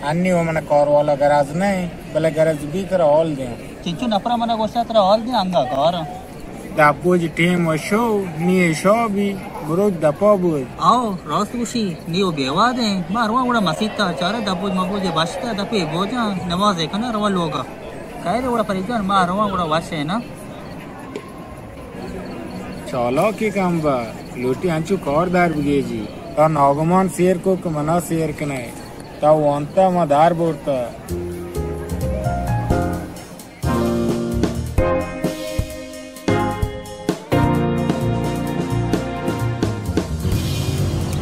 انی و منا کار والا گرز نہیں، بلے گرز بھی ترا حال دیں۔ چنچو نفرا منا گوشتا ترا حال دیں، انگا کارا۔ دپ بوج ٹیم و شو، نی شو بی، بروج دپا بوج۔ آو، راست گوشی، نی و بیوادیں۔ ما رواں گڑا مسیتا، چارا دپ بوج مبوج بشتا، دپے بوجاں، نماز کناں رواں لوگا۔ خیر گڑا پری جان، ما رواں گڑا وش ہے نا۔ چالاکی کم با، لوٹی انچو کار در بگیجی۔ تا ناگمان سیر کو کہ منا سیر کنے۔ تا وانتا ما در برتا۔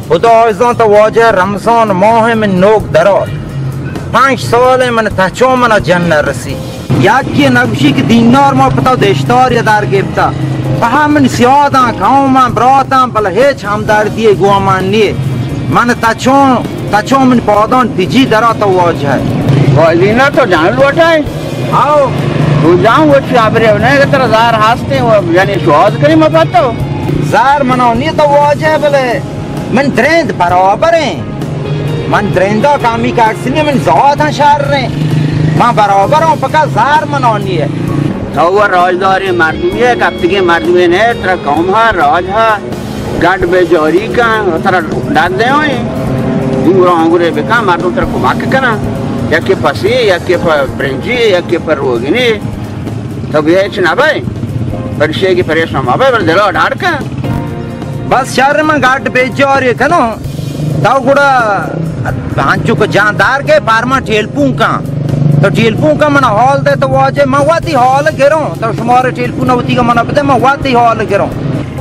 خدا عزان تا واجہ رمضان ماہ من نوک درات۔ پنچ سال من تچو منا جن نرسی۔ یکی نگوشی کہ دینار ما پتا دشتار یا در گپتا۔ پہ من سیاداں، قوماں، براتاں، بلے ہیچ ہمدردی گوا من نیے۔ من تچون، تچون من پادان بجی درا تو واجہ۔ واجینا تو جان لوٹائے؟ آو۔ تو جان وچ ابرے نے کہ ترا زار ہستے و یعنی شواز کری مپتو۔ زار منو نیے تو واجہ بلے من درند برابر ہیں۔ من درندا کامی کارسنی من زہاد ہاں شر ہیں۔ من برابر ہوں پکا زار منو نیے۔ تو و راجداریں مردمے، کپتگیں مردمے نہ ئے، ترا قوم ہا، راج ہا، گڈ بہ جاری کن، ترا ڈن دئیں، دور آنگرے بکن، مردم ترا کمک کنن، یکے پسی، یکے پہ برنجی، یکے پہ روگنی، تو بیا ہچ نہ بئے، پریشے کہ پریشان مہ بئے، بلے دلا ڈاڈ کن۔ بس شر من گڈ بہ جاری کنوں۔ تو گڑا انچو کہ جاندار کے پارما ٹیلپون کن۔ تو ٹیلپون کن منا حال دے تو واجہ من وتی حال گروں۔ تو شمارے ٹیلپون وتی کہ منا بدے من وتی حال گروں۔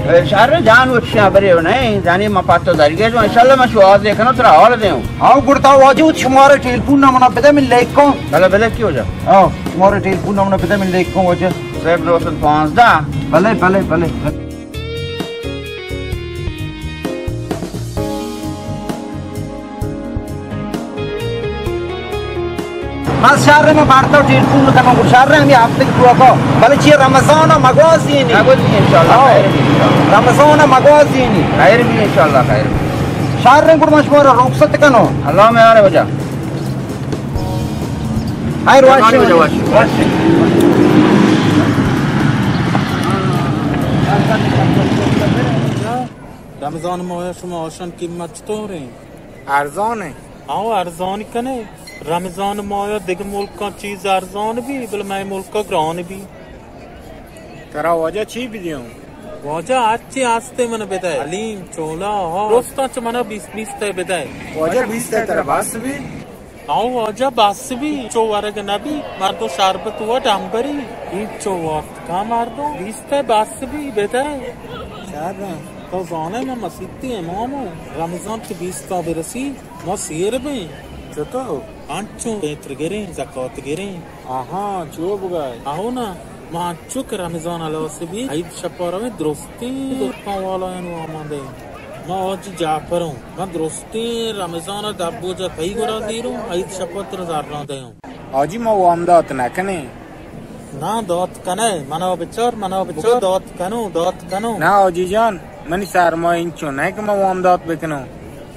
اے شر جان وچیاں برے نہیں، جانی من پتو درگے جو انشاءاللہ من شواز دے کنوں ترا حال دیوں۔ آو گڑا تو واجہ وتی شمارے ٹیلپون نہ منا بدے من لیکوں۔ بلے بلے کیوں جا؟ آو شمارے ٹیلپون نہ منا بدے من لیکوں واجہ۔ صفر دو سد پانزدہ۔ بلے بلے بلے۔ بس شر میں بارتا ٹیلفون کنوں، گڑا شر ہمیں ہفتے کی دعا کو۔ بلے چی رمضان مگوازینی۔ نگوازی انشاءاللہ، آو۔ خیر بھی انشاءاللہ۔ رمضان مگوازینی۔ خیر بھی انشاءاللہ، خیر بھی۔ شر گڑا من شمارا رخصت کنوں۔ اللہ میں آنے بجا۔ ہائی روش۔ رمضان ماہ شما آشان قیمت چطور ہیں؟ ارزان ہیں۔ ہاں، ارزان کنے۔ رمضان ماہ دگہ ملکاں چیز ارزان بھی، بلے مئے ملکا گران بھی۔ ترا واجہ چی بدیوں؟ واجہ ہرچی ہستے من بدئے۔ حلیم، چولا، ہا۔ درستاں چہ منا بیست بیست ء بدئے۔ واجہ بیست ء ترا بس بی؟ آؤ واجہ بس بی، چو ورگ نہ بی، مردم شربت و ڈمبری، اینچو وارت کا مردم، بیست ء بس بی بدئے۔ شر، تو زانے من مسیتی امام ہوں، رمضان کہ بیست ء برسی، ما سیر بیں۔ چطور؟ انچو پیتر گریں، زکات گریں۔ آہاں، چو بگائے؟ آہو نا، ما انچو کہ رمضان ہلاس بی، عید شپا رویں درستیں دکان والایان واماں دئیں۔ ما حاجی جعفر اوں، ما درستیں رمضان ء دبوجا تئی گورا زیروں، عید شپا ترا زراں دئیوں۔ حاجی، ما وام دات نہ کنیں۔ نا، دات کنئے، منا بچار، منا بچار، دات کنوں، دات کنوں۔ نا حاجی جان، منی سرمایہ انچو نہ کہ ما وام دات بکنوں۔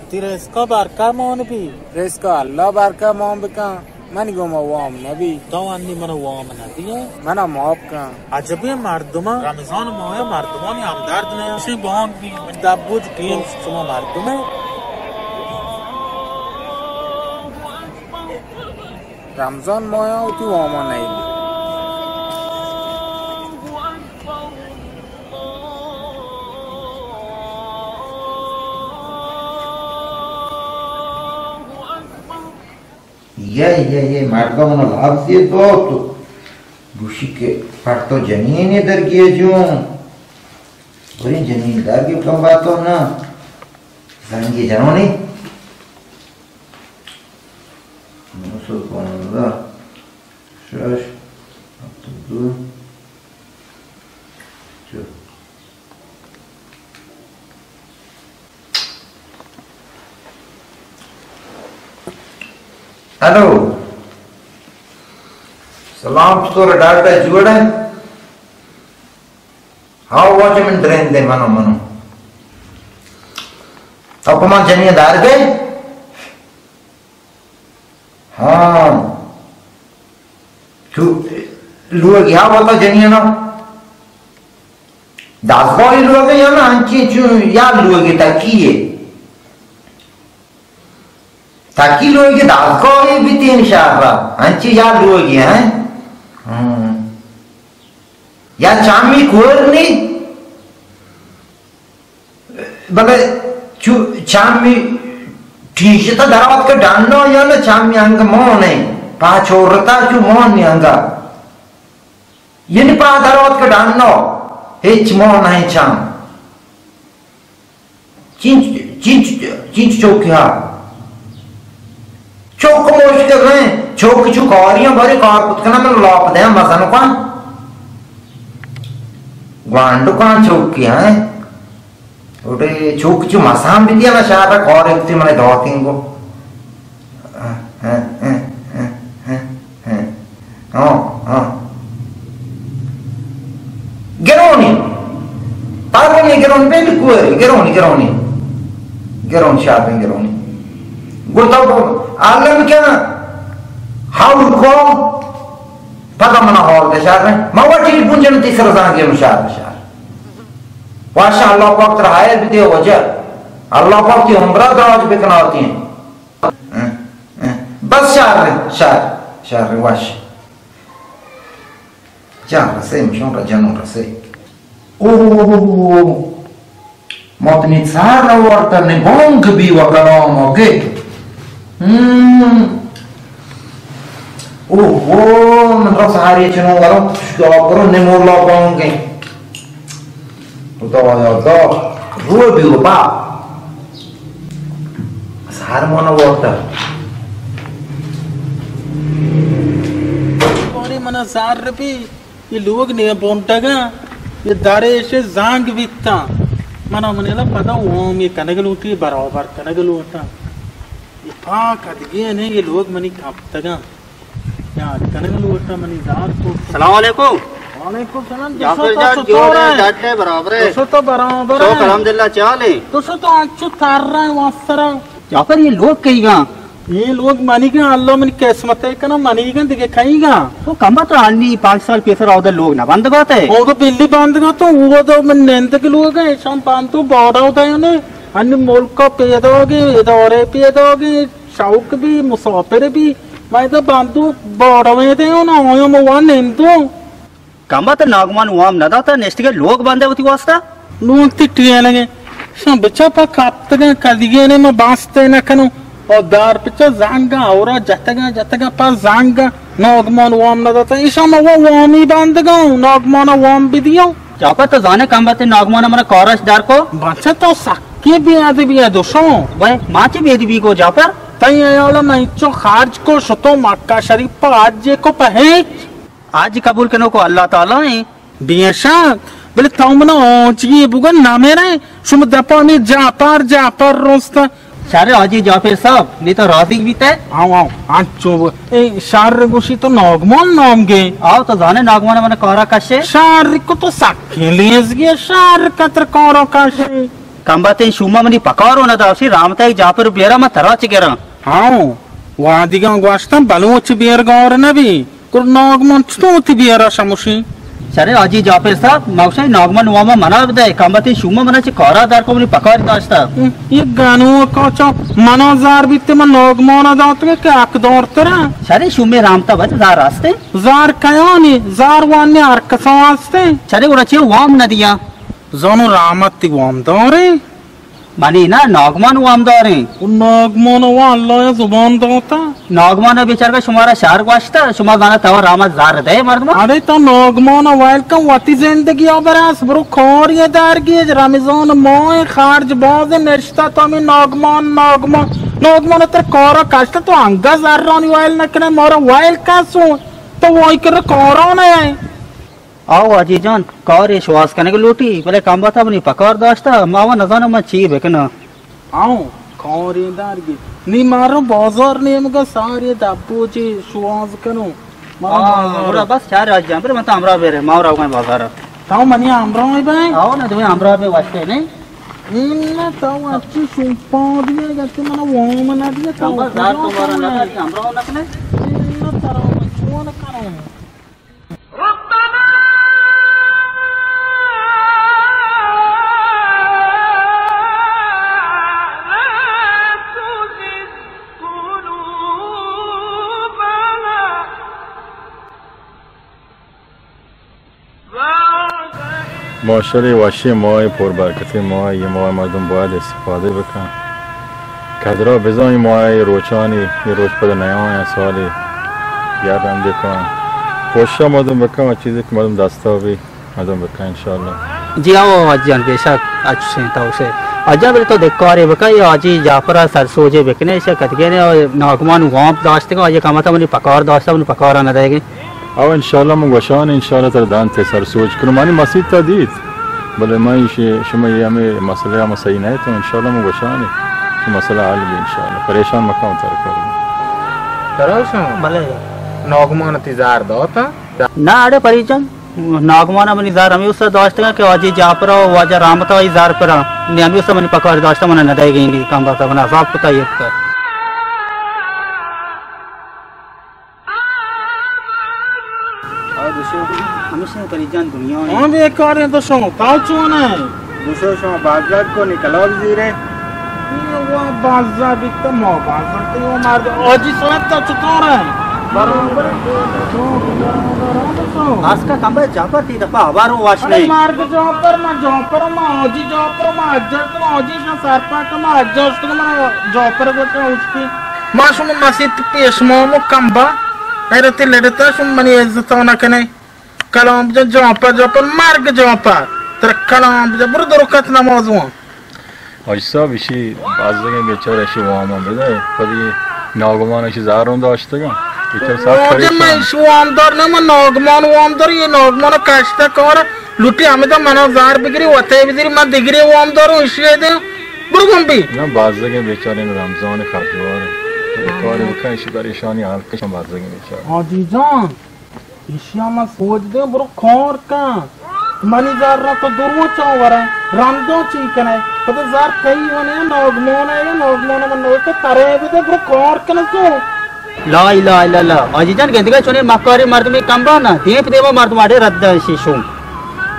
تی رزقا برکا مان بی۔ رزقا اللہ برکا مان بکن۔ منی گوما وام نبی۔ تو انی منا وام ندیئے؟ منا معاف کن۔ عجبیں مردماں، رمضان ماہ مردمانی ہمدرد نہ، اشی بانگ بی۔ دبوج ٹیم شما مردمے۔ رمضان ماہ وتی واما نئیلی۔ یہ، یہ، یہ مردم لفظی دوت۔ گوشی کہ پر تو جنین درگیے جون۔ برین جنین درگی کم باتو نا۔ زنگی جنونی۔ نو سد پانزدہ، شش، ہپتاد دو، چل۔ ہلو۔ سلام، چطور ہے ڈاکٹر، جوڑ ہے؟ ہاں، واجہ من درین دے، منو، منو۔ تو پہ من جنین دار گئے؟ ہاں۔ تو لوگ یا بتا جنین نا؟ دزگاہی لوگ یا نا انچی چون یا لوگ تکی ہے؟ تکی لوگ دزگاہی بیتین شہر را۔ انچی یا لوگ ہیں؟ ہاں۔ یا چامی کور نی؟ بلے چو چامی ٹیشتا درات کہ ڈنو یا نہ چامی انگ مون ہے، پا چورتا چو مون نی انگا۔ یعنی پا درات کہ ڈنو، ہچ مون نہیں چام۔ چینچ، چینچ، چینچ چوکی ہا۔ چوک مشکل نہیں، چوک چو کاریاں بارے کار کت کنا من لاپ دیاں مزن کن۔ گوانڈو کن چوکی ہیں۔ اوٹے چوک چو مسان بیتی نا شاہ کار ایکتی من داتیں گو۔ ہاں، ہاں۔ گرونی۔ پاگونی گرون، بالکل گرونی، گرونی۔ گرون شاپیں گرونی۔ گو تو عالم کیا؟ ہاور کو؟ پتا منا ہور دے شاپیں۔ ما وہ ٹیل پونجن تیسرا زانگی ہم شاپ شاپ۔ واشا اللہ پاک ترا ہائر بدے وجہ۔ اللہ پاک تی عمرہ دراج بکناتی ہیں۔ بس شر، شر، شر، وش۔ جان رسے، مشون را جنون رسے۔ اوہ، ماتنی سار نہ وارتا، نی بانگ بی و کلام آگے۔ ہم۔ اوہ، من رس ہاری چنو ورم، شکا کرو، نی مولا بانگے۔ خدایا دا، روح بی و با۔ سار مانا وارتا۔ باری منا زار بی، یہ لوگ نیا بونٹگا، یہ دارے ایشے زانگ بیتا۔ منا منی لا پدا وام یہ کنگ لوٹی، برابر کنگ لوٹا۔ یہ پاک ادگی نے، یہ لوگ منی کپتگا۔ یاد کنگ لوٹا منی زار کو۔ السلام علیکم۔ وعلیکم السلام۔ جعفر جان، جوڑ ہے، ڈاڈ ہے، برابر ہے۔ تو تو برابر ہے۔ الحمدللہ، چال ہے۔ تو تو انچو تر رہا ہے واسرا۔ جعفر، یہ لوگ کئی گا؟ یہ لوگ منی گا، اللہ منی قسمت ہے کنا، منی گا، دیگه کئی گا؟ تو کم بات، انی پانچ سال پیسر آودا لوگ نہ بند گاتے۔ او تو بلی بند گا تو، وہ تو من نند کے لوگ ہے، شام بند تو باڑا ہوتا ہے نے۔ انی ملک کا پیدا گے، ادارے پیدا گے، شوق بی، مسافر بی، ما ادا بندو باڑویں دے ہوں نا، آیا ما وان نندو۔ کمبا تئی ناگمان وام نہ داتا، نشتگے لوگ بندے وتی واسطہ؟ نوں تئی ٹیلگے۔ شاں بچا پا کپتگاں، کدیگے نے ما باستے نہ کنوں۔ او دار پچا زنگا، اورا جتگاں، جتگاں پا زنگا۔ ناگمان وام نہ داتا، ایشاں ما وا وامی بندگاں، ناگمانا وام بدیاں۔ جعفر، تو زانے کمبا تئی ناگمان منا کاراش در کو؟ بچا تو سکے بے ادبی ءَ دوشاں۔ وے، ما چے بے ادبی کو جعفر؟ تئی حیال ءَ من چو خرچ کو شتو مکہ شریف پہ حج کو پہ ہیچ؟ حج قبول کنوک اللہ تعالی ایں۔ بے شک، بلے تو منا آنچگی بگو نمیرے، شما دپا ہمے جعفر، جعفر رستا۔ شر حاجی جعفر صاحب، نی تو راضی بیتے؟ آؤ، آؤ، انچو ب-، اے شر گوشی تو ناگمان نام گے۔ آؤ، تو زانے ناگمان من کارا کشے؟ شر کو تو سکیں لیزگی، شر کتر کارا کشے۔ کمبا تئی شوما منی پکارو نہ داشی، رامتا جعفر بیرا من ترا چ گراں۔ آؤ، وادیگاں گوشتن بلوچ بیر گار نبی۔ گڑا ناگمان چطور وتی بیارا شموشی؟ شرے حاجی جعفر صاحب، ما گوشاں ناگمان واما منا بدے، کمبا تئی شوما منا چہ کارا در کو، منی پکاری داشتا۔ ہم، یہ گنوکا چا منا زار بیتے، من ناگمانا داتگے کہ حق دار ترا۔ شرے شومے رامتا بچ زار ہستے؟ زار کیانی، زار وانی ہر کسا ہستے۔ شرے گڑا چے وام نہ دیا؟ زانو رحمت تئی وام دارے؟ منی نا، ناگمان وامداریں۔ او ناگمان وا اللہ ءَ زبان داتا۔ ناگمان بیچارگا شمارا شر گوشتا، شما زانا تو رحمت زر دے مردم۔ اڑے تو ناگمان ویل کن، وتی زندگی ءَ برس، برو کاری ءَ درگیج، رمضان ماہ خرچ باز نشتا، تو ہمیں ناگمان، ناگمان، ناگمان تر کارا کشتا، تو انگا زرانی ویل نکنے، مارا ویل کسو، تو وائی کر کارا نہ ہے۔ آؤ حاجی جان، کارے شواز کنگ لوٹی، بلے کمبا تا منی پکار داشتا، ما و نزانم من چی بکناں۔ آؤ، کارے دارگی۔ نی مارو بازار نیمگا ساری دبو چی شواز کنو۔ مارو آ، بازار۔ گڑا بس چار حاجی جان، بلے من تا ہمراہ بیرے، ما روگاں بازار۔ تاو منی ہمراہ بے؟ آؤ نا، دوی ہمراہ بے واسطے نہیں۔ این نا تاو اچھی شوپا دیے گتے منا وام نہ دیے تاو کمبا زار کجا تو مارا کنو؟ نہ کر کہ ہمراہ نہ کنے۔ این نا ترا چون کنو؟ ماشاءاللہ، وشیں ماہ، پر برکتیں ماہ، یہ ماہ مردم باید استفادہ بکن۔ قدرا بزان، یہ ماہ، یہ روچانی، یہ روچ پد نیاں، سالی یا رندے کن۔ کوشش مردم بکن، چیزی کہ مردم دستا بی، مردم بکن انشاءاللہ۔ جی ہاں حاجی جان، بے شک اچھے تو سے۔ حاجی جان، بلے تو دکارے بکن، یہ حاجی جعفر سر سوجے بکنے، اسے کدگے نے ناگمان وام داشتگا، یہ کمتا منی پکار داشتا، منی پکارا نہ دے گے۔ او انشاءاللہ من گوشان، انشاءاللہ ترا دانتے سر سوج کنو۔ منی مسیت تا دیت، بلے من ایشی، شما یہ ہمیں مسئلہ ہم صحیح نہیں تو انشاءاللہ من گوشان، یہ مسئلہ حل بی انشاءاللہ۔ پریشان مکن تر کر۔ ترا شما؟ بلے۔ ناگمان تی زار داتا؟ نہ اڑے پریشان، ناگمان منی زار ہمیں اس داشتگا کہ حاجی جعفر و واجہ رحمت آئی زار پرا، نے ہمیں اس منی پکار داشتا، منا نہ دے گئی، کم بات منا عذاب کتا یہ کتا۔ آ دوشو، ہمیشہ پریشان دنیا ہے۔ ہاں، بیکار ہیں دوشو، تاو چون ہے؟ دوشو شما بازار کو نکلو زیرے۔ یہ وہ بازار بیتا، ما بازار تو وہ مرد حاجی صاحب تا چطور ہے؟ برابر۔ آسکا کمبے جعفر تی دفعہ ہبار و واش ارے نہیں۔ مرد جعفر، ما جعفر، ما حاجی جعفر، ما حجت، ما حاجی شان سرپاک، ما حجت، ما جعفر گوشا اس کی۔ ما شما مسیت پیش ما مو کمبا، حیرت لڑتا شما منی عزت نہ کنے۔ کلام بجن جمپر، جمپر، مرگ جمپر۔ ترا کلام بجن، برو درکت نماز وان۔ حاج صاحب، اشی بازگیں بیچارہ اشی وام بدے، پدی ناگمان اشی زارون داشتگا۔ بیچارہ صاحب واجہ پریشان۔ من اشی وام دار نہ، من ناگمان وام دار، یہ ناگمان کشتا کار، لوٹی ہمیں تو منا زار بگری، وتے بزیری، من دگری وام داروں، اشی دے، برو گم بی۔ نہ، بازگیں بیچارہ رمضان خرچوار ہے۔ یہ کار بکن، اشی پریشانی حل کشن بازگیں بیچارہ۔ حاجی جان، ایشی ءَ من سوج دیں، برو کار کن۔ منی زر تو دو روچاں ورے، رنداں چی کنے؟ پدا زر تئی ونے، ناگمان ہے، ناگمان من نوشتہ ترے بدے، برو کار کن تو۔ لا الہ الا اللہ۔ حاجی جان، گندگا چونے مکاری مردمی کم با نا، دیم پہ دیما مردم آڑے رد دن شیشو۔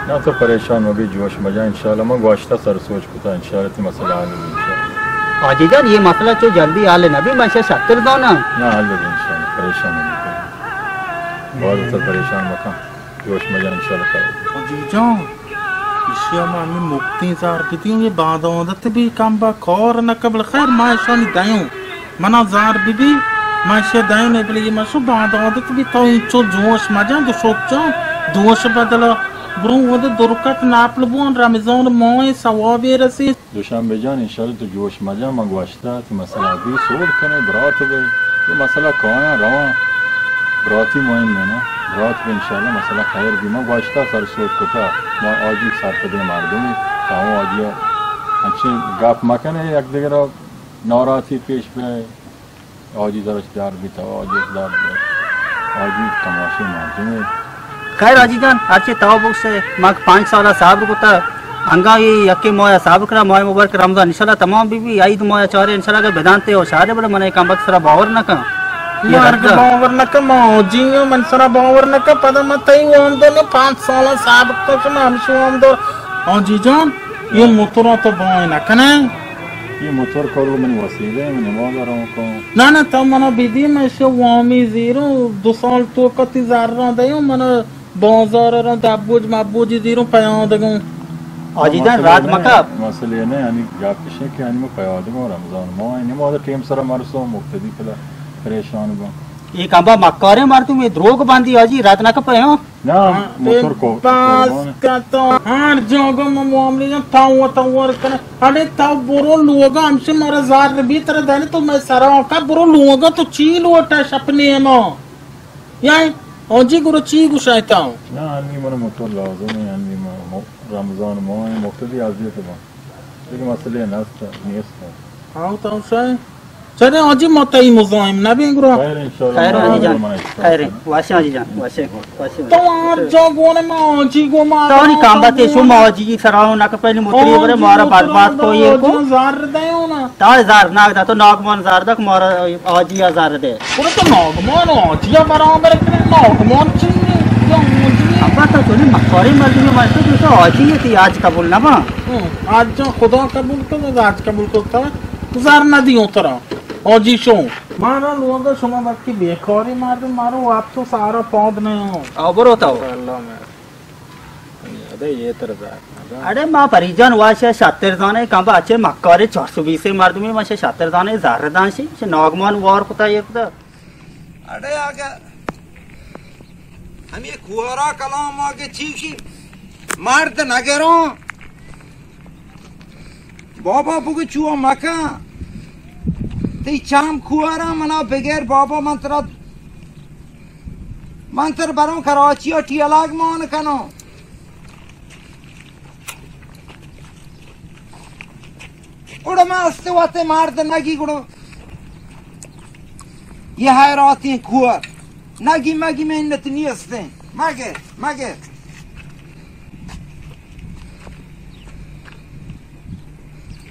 نہ تو پریشان مبی، جوش مجا، انشاءاللہ من گوشتہ سر سوج کتا، انشاءاللہ تی مسئلہ حل بی، انشاءاللہ۔ حاجی جان، یہ مسئلہ چو جلدی حل نہ بی، من شتر دانا۔ نہ، حل بی انشاءاللہ، پریشان مبی۔ باز تو پریشان مکن۔ جوش مجن انشاءاللہ خیر۔ جی جان، ایشی ءَ ما ہمے مپتیں زار بدیوں، یہ باندات بی کم با کار نہ قبل۔ خیر، ما ایشانی دایوں، منا زار بی بی، ما ایشی ءَ دایوں، بلے یہ مشو باندات بی تو انچو جوش مجن، دو شوک جان، دوش بدلا برو ود درکت ناپل بوان، رمضان ماہ ثوابے رسی۔ دوشنبے جان، انشاءاللہ تو جوش مجن، من گوشتا کہ مسئلہ بی سول کنے، برات بے، یہ مسئلہ کایاں رواں، براتی مہم ہے نا، برات بے انشاءاللہ مسئلہ خیر بی، من گوشتا سر سوچ کتا، ما آجی سرپدے مردمی، تاں آجی انچیں گپ مکنے، یک دیگر ناراضی پیش بے۔ آجی درش دار بیتا، آجی دار بیتا۔ آجی تماشے مردمے۔ خیر حاجی جان، ہرچے تو بگشے، ما پنچ سالا صبر کتا، انگا یہ یکے ماہ صبر کرا، ماہ مبارک رمضان انشاءاللہ تمام بی بی، عید ماہ چارے انشاءاللہ اگر بدانتے اور شادے بڑے من کم وقت سرا باور نہ کن۔ یہ مرگ رد باور نہ کن، ما آجی ہوں، من سرا باور نہ کن، پدا من تئی وام دو نے پنچ سالا صبر کتا، شما ہمشی وام دو۔ آجی جان، یہ موترا تو بائے نہ کنے۔ یہ موتور کارو منی وسیلہ ہے، من نماز روان کن۔ نہ، نہ، تو منا بدی، من شو وامی زیروں، دو سال تو کتی زراں دیوں، من بازار رو دبوج مبوجی زیروں پیادگوں۔ حاجی جان، مسئلہ راز نہ، مکپ۔ مسئلہ نہ، یعنی گپ اش کہ یعنی من پیادگوں رمضان ماہ، یعنی ما ٹیم سرا مرسوں مقتدی پلا پریشان بوں۔ یہ کمبا مکاریں مردم، یہ دروگ بندی حاجی، رد نہ کپے ہاں۔ نا، ہاں، موتور کو بس قربان۔ کتو ہر جاگہ ما معاملے جان تاو تاو کنے۔ اڑے تاو برو لوگا ہمشے مارا زار بی ترا دنے تو میں سرا کا برو لوگا تو چی لوٹا شپ نیما۔ یا آجی گرو چی گوشای تاو۔ نا، انی من موتور لازم ہے، انی من مو-، رمضان ماہ ہے، مقتدی اذیت با۔ دیگہ مسئلہ نہ است، نیست۔ ہاں، تو شاید چرے آجی ما تئی مزاحم نہ بیں گرا۔ خیر انشاءاللہ۔ خیر حاجی جان۔ خیر۔ واشے حاجی جان، واشے، واشے۔ تو ہر جا گونے ما آجی گو ما تو نی کام باتے شو ما آجی سراو نہ کہ پہلی متری برے مارا برباد کو یہ کو۔ زار دے ہو نا۔ تا زار نہ دا تو ناگمان زار دا کہ مارا آجی زار دے۔ گڑا تو ناگمان و آجی ء برابر کنے، ناگمان چی ہے؟ یا آجی ہے؟ ابا تو چونی مکاری مردمی، من تو تو آجی ہے، تی آج قبول نہ با۔ ہوں، آج جان خدا قبول کن، آج قبول کرتا ہے۔ زر نہ دیوں ترا، آجی شو۔ مارا لوگ شما وقتی بیکاری مردم، مارو آپ تو سارا پاد نہ ہو۔ آ، برو تو۔ اللہ میں۔ ادے یہ تر زر۔ اڑے ما پریجان واشے شتر زانے، کمبا اچے مکارے چار سو بیس مردمی، ما شتر زانے زر دانشی، ناگمان وار کتا یہ کتا۔ اڑے آگا ہمیں کوہرا کلام آگے چیشی مرد نگروں۔ بابا بگو چو مکن۔ تی چام کوہرا منا بغیر بابا من ترا، من تر بروں کراچی و ٹیلاگ مان کنوں۔ گڑا من است وت مرد نگی گڑا۔ یہ حیراتیں کوہ۔ نگی مگی محنت نیستیں۔ مگے، مگے۔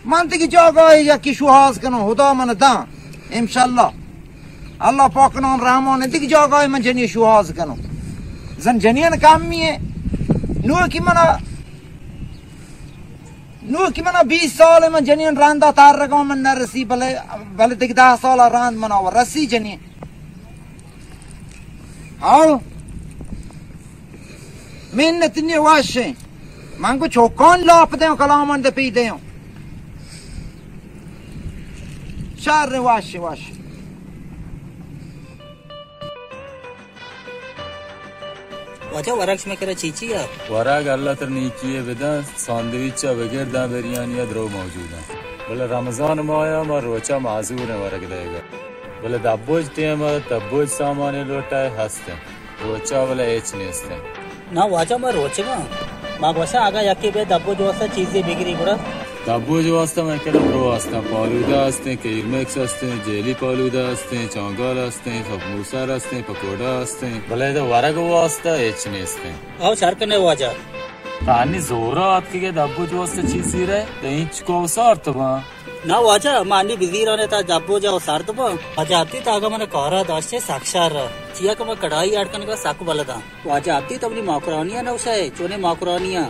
من دیگه جاگاہ یکی شوهاز کنم، خدا من دان۔ انشالله۔ اللہ پاک نام رحمان، دیگه جاگاہ من جنی شوهاز کنم۔ زن جنین کمیه۔ نو کی منا نو کہ منا بیست سال من جنین رندا ترگا من نرسی، بلے، بلے دگہ دہ سال رند منا و رسی جنین۔ آو۔ منت نی وشیں۔ من کو چوکان لاپ دیوں، کلامان دے پی دیوں۔ شر وش، وش۔ واجہ ورگ شمئے کرا چی چی ء؟ ورگ اللہ تر نیکی ء بدن، ساندویچ ء بگر داں بریانی ء درو موجود انت۔ بلے رمضان ماہ ء ما روچ ء معذور ایں ورگ دئیگ ء۔ بلے دبوج ٹیم ء دبوج سامان لوٹ ء ہست انت۔ روچ ء بلے ہچ نیست انت۔ نا واجہ ما روچگ آں۔ ما گوشاں اگاں یکے بہ دبوج واسطہ چیزے بگری گڑا۔ دبوج واسطہ مئے کرا درو ہستاں، پالودہ ہستیں، کیرمکس ہستیں، جیلی پالودہ ہستیں، چانگال ہستیں، سموسر ہستیں، پکوڑا ہستیں، بلے ادا ورگ واسطہ ہچ نیستیں۔ او شر کنے واجہ۔ تانی زورا آتکگے دبوج واسطہ چیز زیرے، تو اینچ کو سارت باں۔ نا واجہ، ما انی بزیرانے تا دبوج او سرد باں۔ واجہ ابدی تا اگا من کارا داشتے سک شر۔ چیا کہ من کڑائی اڈ کنگا سک بلداں۔ واجہ عبدی تو منی ماکرانی ء نہ گوشئے، چونیں ماکرانی ء؟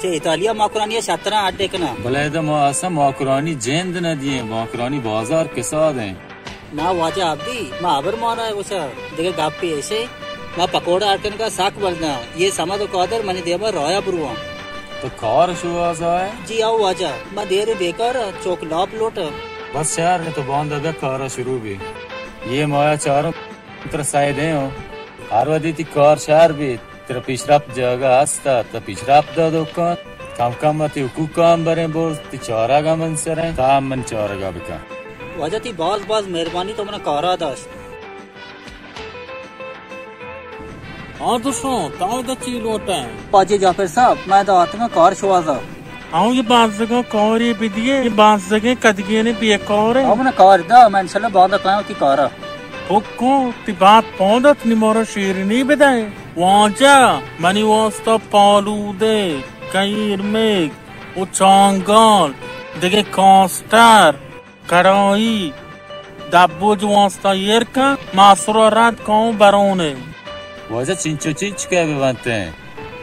چہ ایتالیا ماکرانی ء شتراں اڈ ء کناں۔ بلے ادا ما اصلاً ماکرانی جند نہ دییں، ماکرانی بازار کساد ایں۔ نا واجہ عبدی، ما ہبر مانا ء گوشاں، دگہ گپے ایشے؟ ما پکوڑا اڑ کنگا سک بلداں۔ یہ صمد و قادر منی دیما رایا برواں۔ تو کار شوازا ئے؟ جی آؤ واجہ، ما دیر بیکار آں، چوک لاپ لوٹاں۔ بس شر، تو باندا بیا کارا شروع بی۔ یہ مایا چاروں ترا سائے دے ہوں۔ ہر وھدی تی کار شر بی، ترا پیشرفت جاگہ ہستا، تو پیشرفت دا دکان۔ کم کم تی حقوق ہم بریں برز، تی چارگ ہم من سریں، تا ہم من چارگا بکن۔ واجہ تی باز باز مہربانی، تو منا کارا داشت۔ ہاں دوشوں، تو ادا چی لوٹئے؟ واجہ جعفر صاحب، من ادا آتگاں کار شوازا۔ آؤ یہ بانزگاں کارے بدیے، یہ بانزگیں کدگینے بیکارے۔ آؤ منا کار دا، من انشاءاللہ باندا کایاں وتی کارا۔ حکم، تی بات پوندت نی مارا شیرنی بدئے۔ واجہ، منی واسطہ پالودے، کئیر میگ و چانگال، دگہ کانسٹر، کڑائی، دبوج واسطہ ایر کن، ما اسرا رد کاؤں برونے۔ واجہ چنچو چنچکے بہ بنتیں؟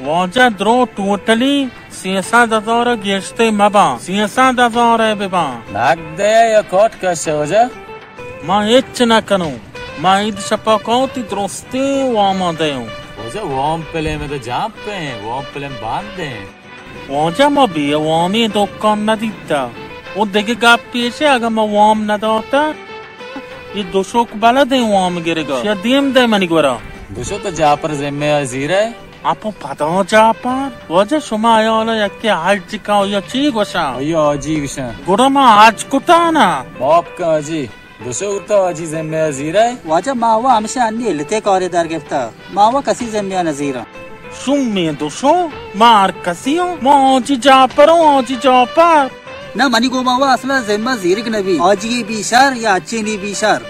واجہ درو ٹوٹلی سیصد ہزار گیشتے مباں، سیصد ہزار بباں۔ نقد یا کارت کش واجہ؟ ما ہچ نہ کنوں، ما اید شپا کاؤں تی درستیں واما دیوں۔ واجہ وام پلیں مدہ جمپ ہیں، وام پلیں بند ہیں۔ واجہ ما بے وامیں دکان نہ دیتا۔ او دگہ گپ پیشے، اگاں ما وام نہ داتا، یہ دوشوک بلدیں وام گرگا۔ یا دیم دے منی گورا۔ دوشو تو جعفر ذمہ زیرے؟ اپو پدا جعفر؟ واجہ شما حیالا یکے حج کا یا چی گوشاں؟ یا حاجی گوشاں۔ گڑا ما حج کتا نا۔ معاف کن حاجی۔ دوشو تو حاجی ذمہ زیرے؟ واجہ ما وا ہمیشہ انی علتے کارے در گپتا، ما وا کسی ذمہ نہ زیراں۔ شومیں دوشو، ما ہر کسی ہوں، ما حاجی جعفر ہوں، حاجی جعفر۔ نہ منی گوما وا اصلا ذمہ زیرگ نبی، حاجی بی شر یا اچینی بی شر۔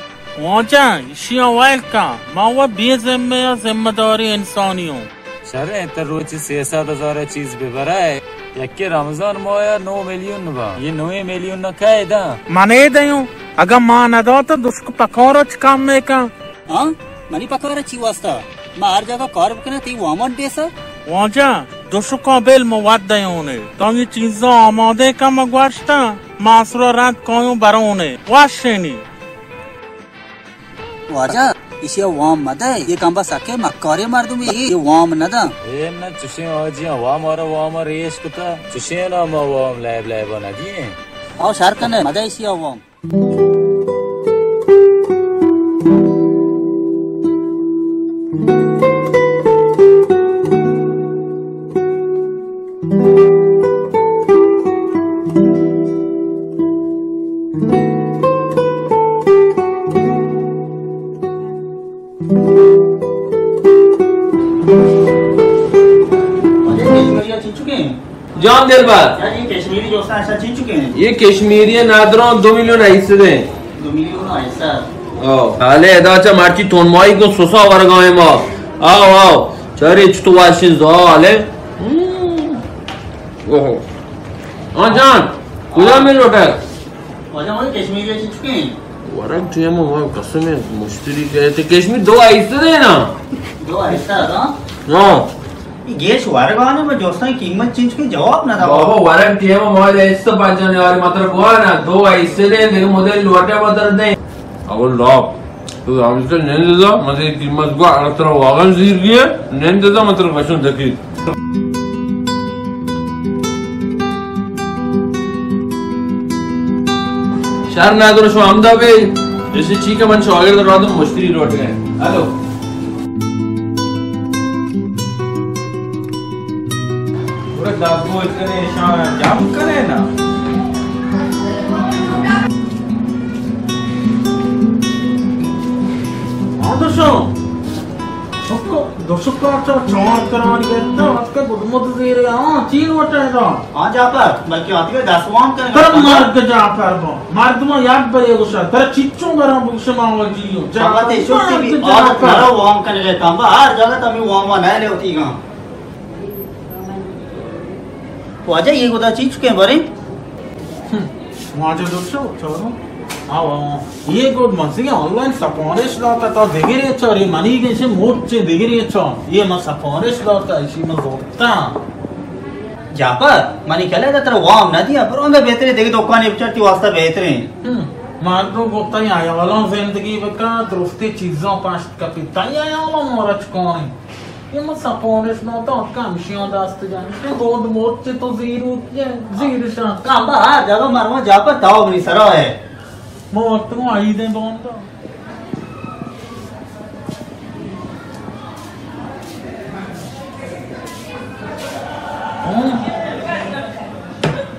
واجہ، اشیا ویل کن، ما وا بے ذمہ یا ذمہ داری انسانی ہوں۔ شریں، تر روچی سیصد ہزار چیز بہ برائے، یکے رمضان ماہ نو میلیون با، یہ نوے میلیون نہ کئے داں؟ منے دیوں، اگاں ما نہ داتا دوشک پکارا چ کم میکن۔ ہاں، منی پکارا چی واسطہ؟ ما ہر جگہ کار بکناں، تی وامان دیسا؟ واجہ، دوشکاں بل ما وت دیونے، تو یہ چیزاں آمادے کن، ما گوشتاں، ما اسرا رد کایوں برونے، وشینی۔ واجہ، ایشی ء وام مدئے، یہ کمبا سکے مکاریں مردمے، یہ وام نداں۔ اے نہ چشیں حاجیاں وام آرا وام ریش کتا، چشیں نام وام لیب لیب نہ دیئے۔ آؤ شر کنے، مدئے ایشی ء وام۔ جان دلبر۔ یار، یہ کشمیری جو ہے، ایسا چیز چکے ہیں؟ یہ کشمیری ہے، نادران دو میلیون ایسد ہیں۔ دو میلیون ایسد۔ آؤ۔ حالے ادا چا مرچی تون مائی کو سوسا ورگائیں ما۔ آؤ، آؤ۔ چارے چتو واشن زالے۔ ہم۔ اوہو۔ ہاں جان، کجا مل لوٹا؟ واجہ، ہمارے کشمیری چی چکے ہیں؟ ورگ ٹیم ہمارے قسم ہے، مشتری کہتے کشمیر دو ایسد ہیں نا؟ دو ایسد، ہاں؟ ہاں۔ یہ گیش ورگ آنے میں جوستان قیمت چنچ کے جواب نہ تھا۔ بابا، ورگ ٹیم ہمارے ایسا بچانے والے مطلب ہوا نا، دو ایسد ہیں، لیکن مدل لوٹے مطلب نہیں۔ اول لاپ۔ تو ہمیشہ نند دا، مزے قیمت گو اگر ترا واگن زیر گئے، نند دا مطلب وشن دکی۔ شر نادر شو ہمدا بے، جیسے چی کہ من شاگرد را تو مشتری لوٹ گئے۔ ہلو۔ گڑا دزگوش کنے، شان جم کنے نا۔ ہاں دوشو۔ دوشکا چا چار کران گتا، اتکا گدمد زیرے، ہاں، چین وٹے دا۔ ہاں جعفر، بلکہ آتی دست وام کنے۔ تر مرگ جعفر با۔ مردم یک بے گوشا، تر چچو گران بگوش ما وجی ہوں۔ جعفر، مرگ جعفر۔ مرا وام کنے کام با، ہر جگہ تمی وام نہ لے ہوتی گا۔ واجہ، یہ گدا چی چکے برے؟ ہم، واجہ دوشو، چارو۔ آو، آو۔ یہ گد مزی آنلائن سفارش داتا، تا دگرے چاری، منی گنشے موچے دگرے چار۔ یہ من سفارش داتا، اسی من زورتا۔ جعفر، منی کلے دا ترا وام نہ دیا، پر اندر بہترے دگہ دکانے بچار تی واسطہ بہترے۔ ہم۔ مردم گو تئی حیالاں زندگی بکن، درستی چیزاں پشت کپی۔ تئی حیالاں مارا چکانی؟ یہ من سپورش نہ تو کم شیاں دست جان۔ یہ گود موت چے تو زیرو، یہ زیرشاں۔ کم با ہر جگہ مرما جا پر تاو بری سرا ہے۔ موت تو عید بوندا۔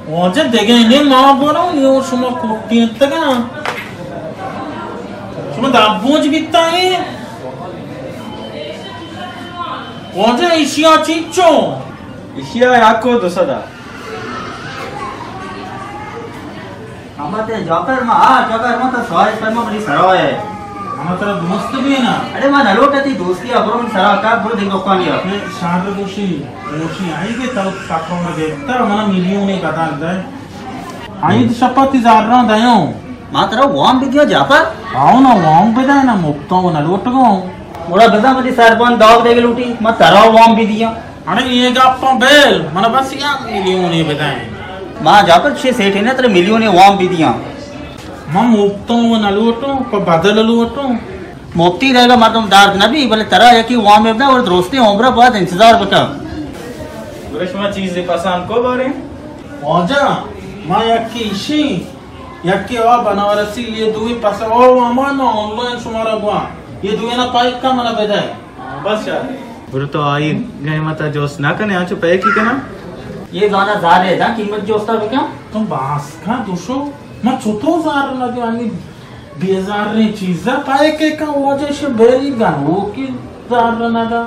واجہ دگہ نے ما برو، یہ شما کوٹی انتگا۔ شما دابوج بیتا ہے۔ واجہ ایشیا چینچو؟ ایشیا یکو دو سدا۔ ہما تے جاکر ما، آ جاکر ما تو سوال پر ما بڑی سرا ہے۔ ہما ترا دوست بھی نا۔ اڑے ما نلوٹا تی دوستی ابرو من سرا کا برو دیکھ دکانی ہے۔ شہر دوشی، دوشی آئی گے تو پکوڑ گے۔ ترا منا میلیون بدل دے۔ آئی تو شپا تی زارنا دیوں۔ ما ترا وام بھی دیا جاکر؟ آؤ نا وام بدے نا مکتوں نلوٹ گوں۔ گڑا بزاں وتی سرپد داگ دئیگ لوٹی، من ترا وام بہ دیاں۔ اڑے اے گپاں بل، من بس یک میلیونے بدئے۔ ما جاکر چشیں سیٹھے نہ ترا میلیونے وام بہ دیاں۔ من مپتاں و نہ لوٹوں، پہ بدل لوٹوں۔ مپتی دئیگا مردم درد نہ بی، بلے ترا یکے وامے بدئے اور درستیں عمرا باید انتظار بکن۔ گڑا شما چیزے پسند کو باریں؟ واجہ، ما یکے اشی یکے آ بنارسی، یہ دوئیں پس آ و ہما ما آنلائن شمارا گواں۔ یہ دوئیں نا پیک کا منا بدے۔ بس یار۔ گڑا تو آئی قیمت جوست نہ کنے، آنچو پیک ہی کنا۔ یہ زانا زارے دا قیمت جوستا بکن۔ تو باس کا دوشو، ما چوتو زار نہ دیانی بیزار نے چیزا پیک کا واجہ شے بیری گن، وہ کی زار نہ دا۔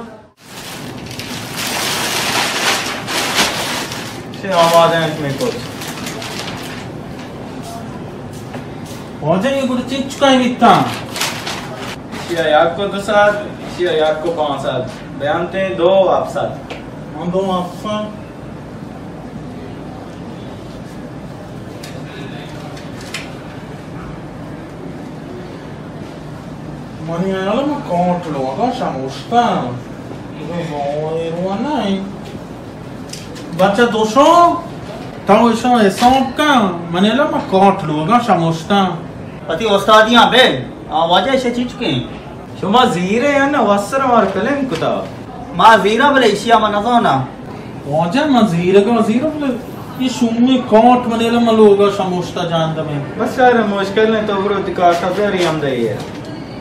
چه آماده انت می کت؟ واجہ یہ گڑا چنچکائی بیتاں؟ ایشیا یک و دو سد، ایشیا یک و پانچ سد، بیانتیں دو و ہفت سد۔ ہاں، دو و ہفت سد۔ منی ہیال ء من کانٹ لوگاں شموشتاں۔ بچہ دوشو، تو اشاں حساب کن، منی ہیال ء من کانٹ لوگاں شموشتاں۔ وتی استادیاں بل، آ واجہ ایشی چیچکیں۔ شما زیرے یا نہ وسر مار کلم کتا؟ ما زیرا بلے ایشیا من نزانا۔ واجہ من زیرگا زیرا بلے یہ شومی کانٹ منی ہیال ء من لوگا شموشتا جان دمیں۔ بس یار مشکل نہیں، تو برو تی کارٹا بیاری ہم دے۔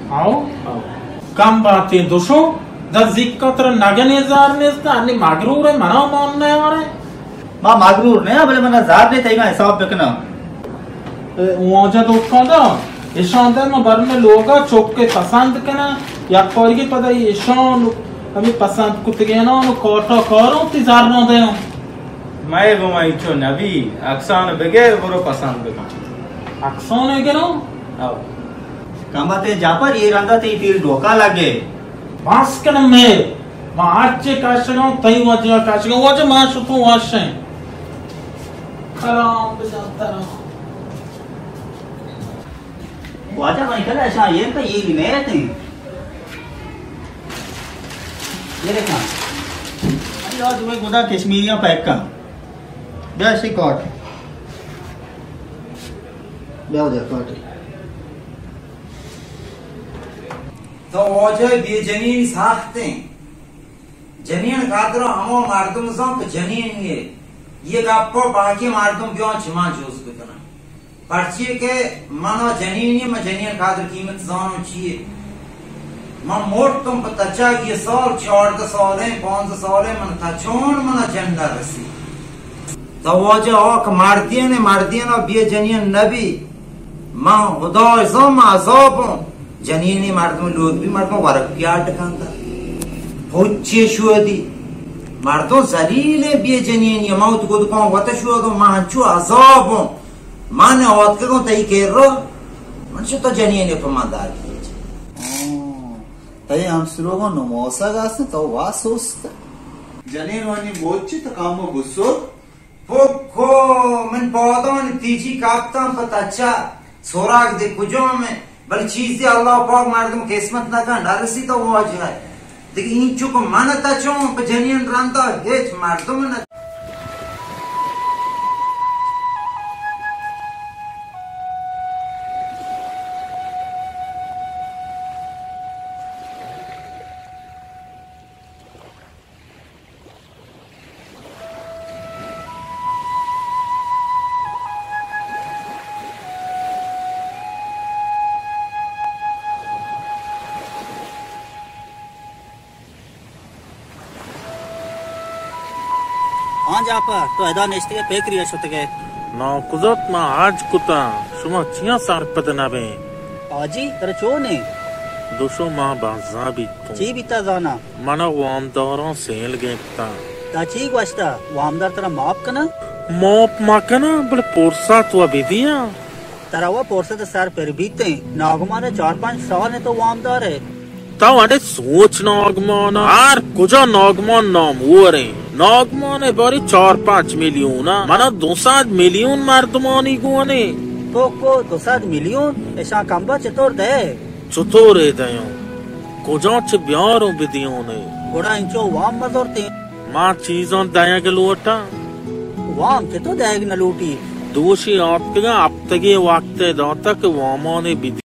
آؤ۔ آؤ۔ کم باتیں دوشو، دا زیکا ترا نگنے زار نیستا، انی مغرور ہے، منا مان نیارے۔ ما مغرور نیا، بلے منا زار نے تئیگا حساب بکنا۔ اے، واجہ دکان دا، اشان دے ما برنے لوگا چوکے پسند کنا، یک پارگی پدا اشان ہمیں پسند کتگینان و کاٹا کاروں تی زار نہ دیاں۔ مئے گما اینچو نبی، اکسان بگر برو پسند بکن۔ اکسان گروں؟ او۔ کمبتے جاپر یہ رندا تی پیل ڈوکا لگے۔ بس کن میر، ما ہرچے کشگاں، تئی وجہ کشگاں، وجہ ما شتوں وشیں۔ کلام بجن ترا۔ واجہ بھائی کلا شاہ یہ کا یہ بھی نہیں رہتے ہیں۔ یہ دیکھا۔ ارے یار تمہیں گدا کشمیریاں پیک کا۔ بیا سی کاٹ۔ بیا دے کاٹ۔ تو واجہ بے جنین ساختیں۔ جنین قدر ہمو مردم زان کہ جنین نیے۔ یہ گپا باقی مردم بیان چمان جوز بکنن۔ پرچی کہ من جنینی، من جنین قدر قیمت زانم چیے۔ من مرتم پہ تچگ یہ سال، چاردہ سالیں، پانزدہ سالیں، من تچون، من جن نہ رسی۔ تو واجہ آ کہ مردین، مردین بے جنین نبی۔ من خدا زان من عذابوں۔ جنینی مردم لوگ بی مردم ورگ پیاڈ کنتا۔ پچے شودی۔ مردم ذلیل بے جنینی، من تو گد کن وت شودوں، من چو عذابوں۔ من آتکگوں تئی کرا، من چو تو جنین پہ من دار کیے۔ ہاں، تئی ہمسروگاں نماسگ است، تو وا سست۔ جنین وانی موچی تو کامو گسو۔ پکو، من پادان تیجی کاپتان پہ تچا، سوراگ دے کجام ہے؟ بل چیزی اللہ پاک مردم قسمت نہ کن، نہ رسی تو واجہ ہے۔ دیکھ اینچو کو من تچوں، پہ جنین رندا ہیچ مردم نہ۔ ہاں جاپا، تو ادا نشتگے پکریا شتگے؟ ناکوزات، ما حج کتاں، شما چیاں سرپد نہ بیں؟ حاجی، ترا چون ایں؟ دوشو ما بزاں بیتوں۔ چی بیتا زانا؟ منا وامداراں سیل گپتاں۔ تا چی گوشتا؟ وامدار ترا معاف کناں؟ معاف مکناں، بلے پرسا تو بدیاں۔ ترا وا پرسا تو سر پر بیتیں۔ ناگمان چار پنچ سال تو وامدار ئے۔ تو انڈے سوچ ناگمان، ہر کجا ناگمان نامور ایں۔ ناگمان باری چار پنچ میلیون، منا دو سد میلیون مردمانی گون ایں۔ تو کو دو سد میلیون؟ اشاں کمبا چطور دے؟ چطور ء دیاں؟ کجا چہ بیاروں بدیون ء؟ گڑا انچو وام مزورتیں۔ ما چیزاں دئیگ لوٹاں۔ وام کہ تو دئیگ نہ لوٹی۔ دوشی آتکگاں، ہپتگے وقت ء داتگ کہ وامانے بدی۔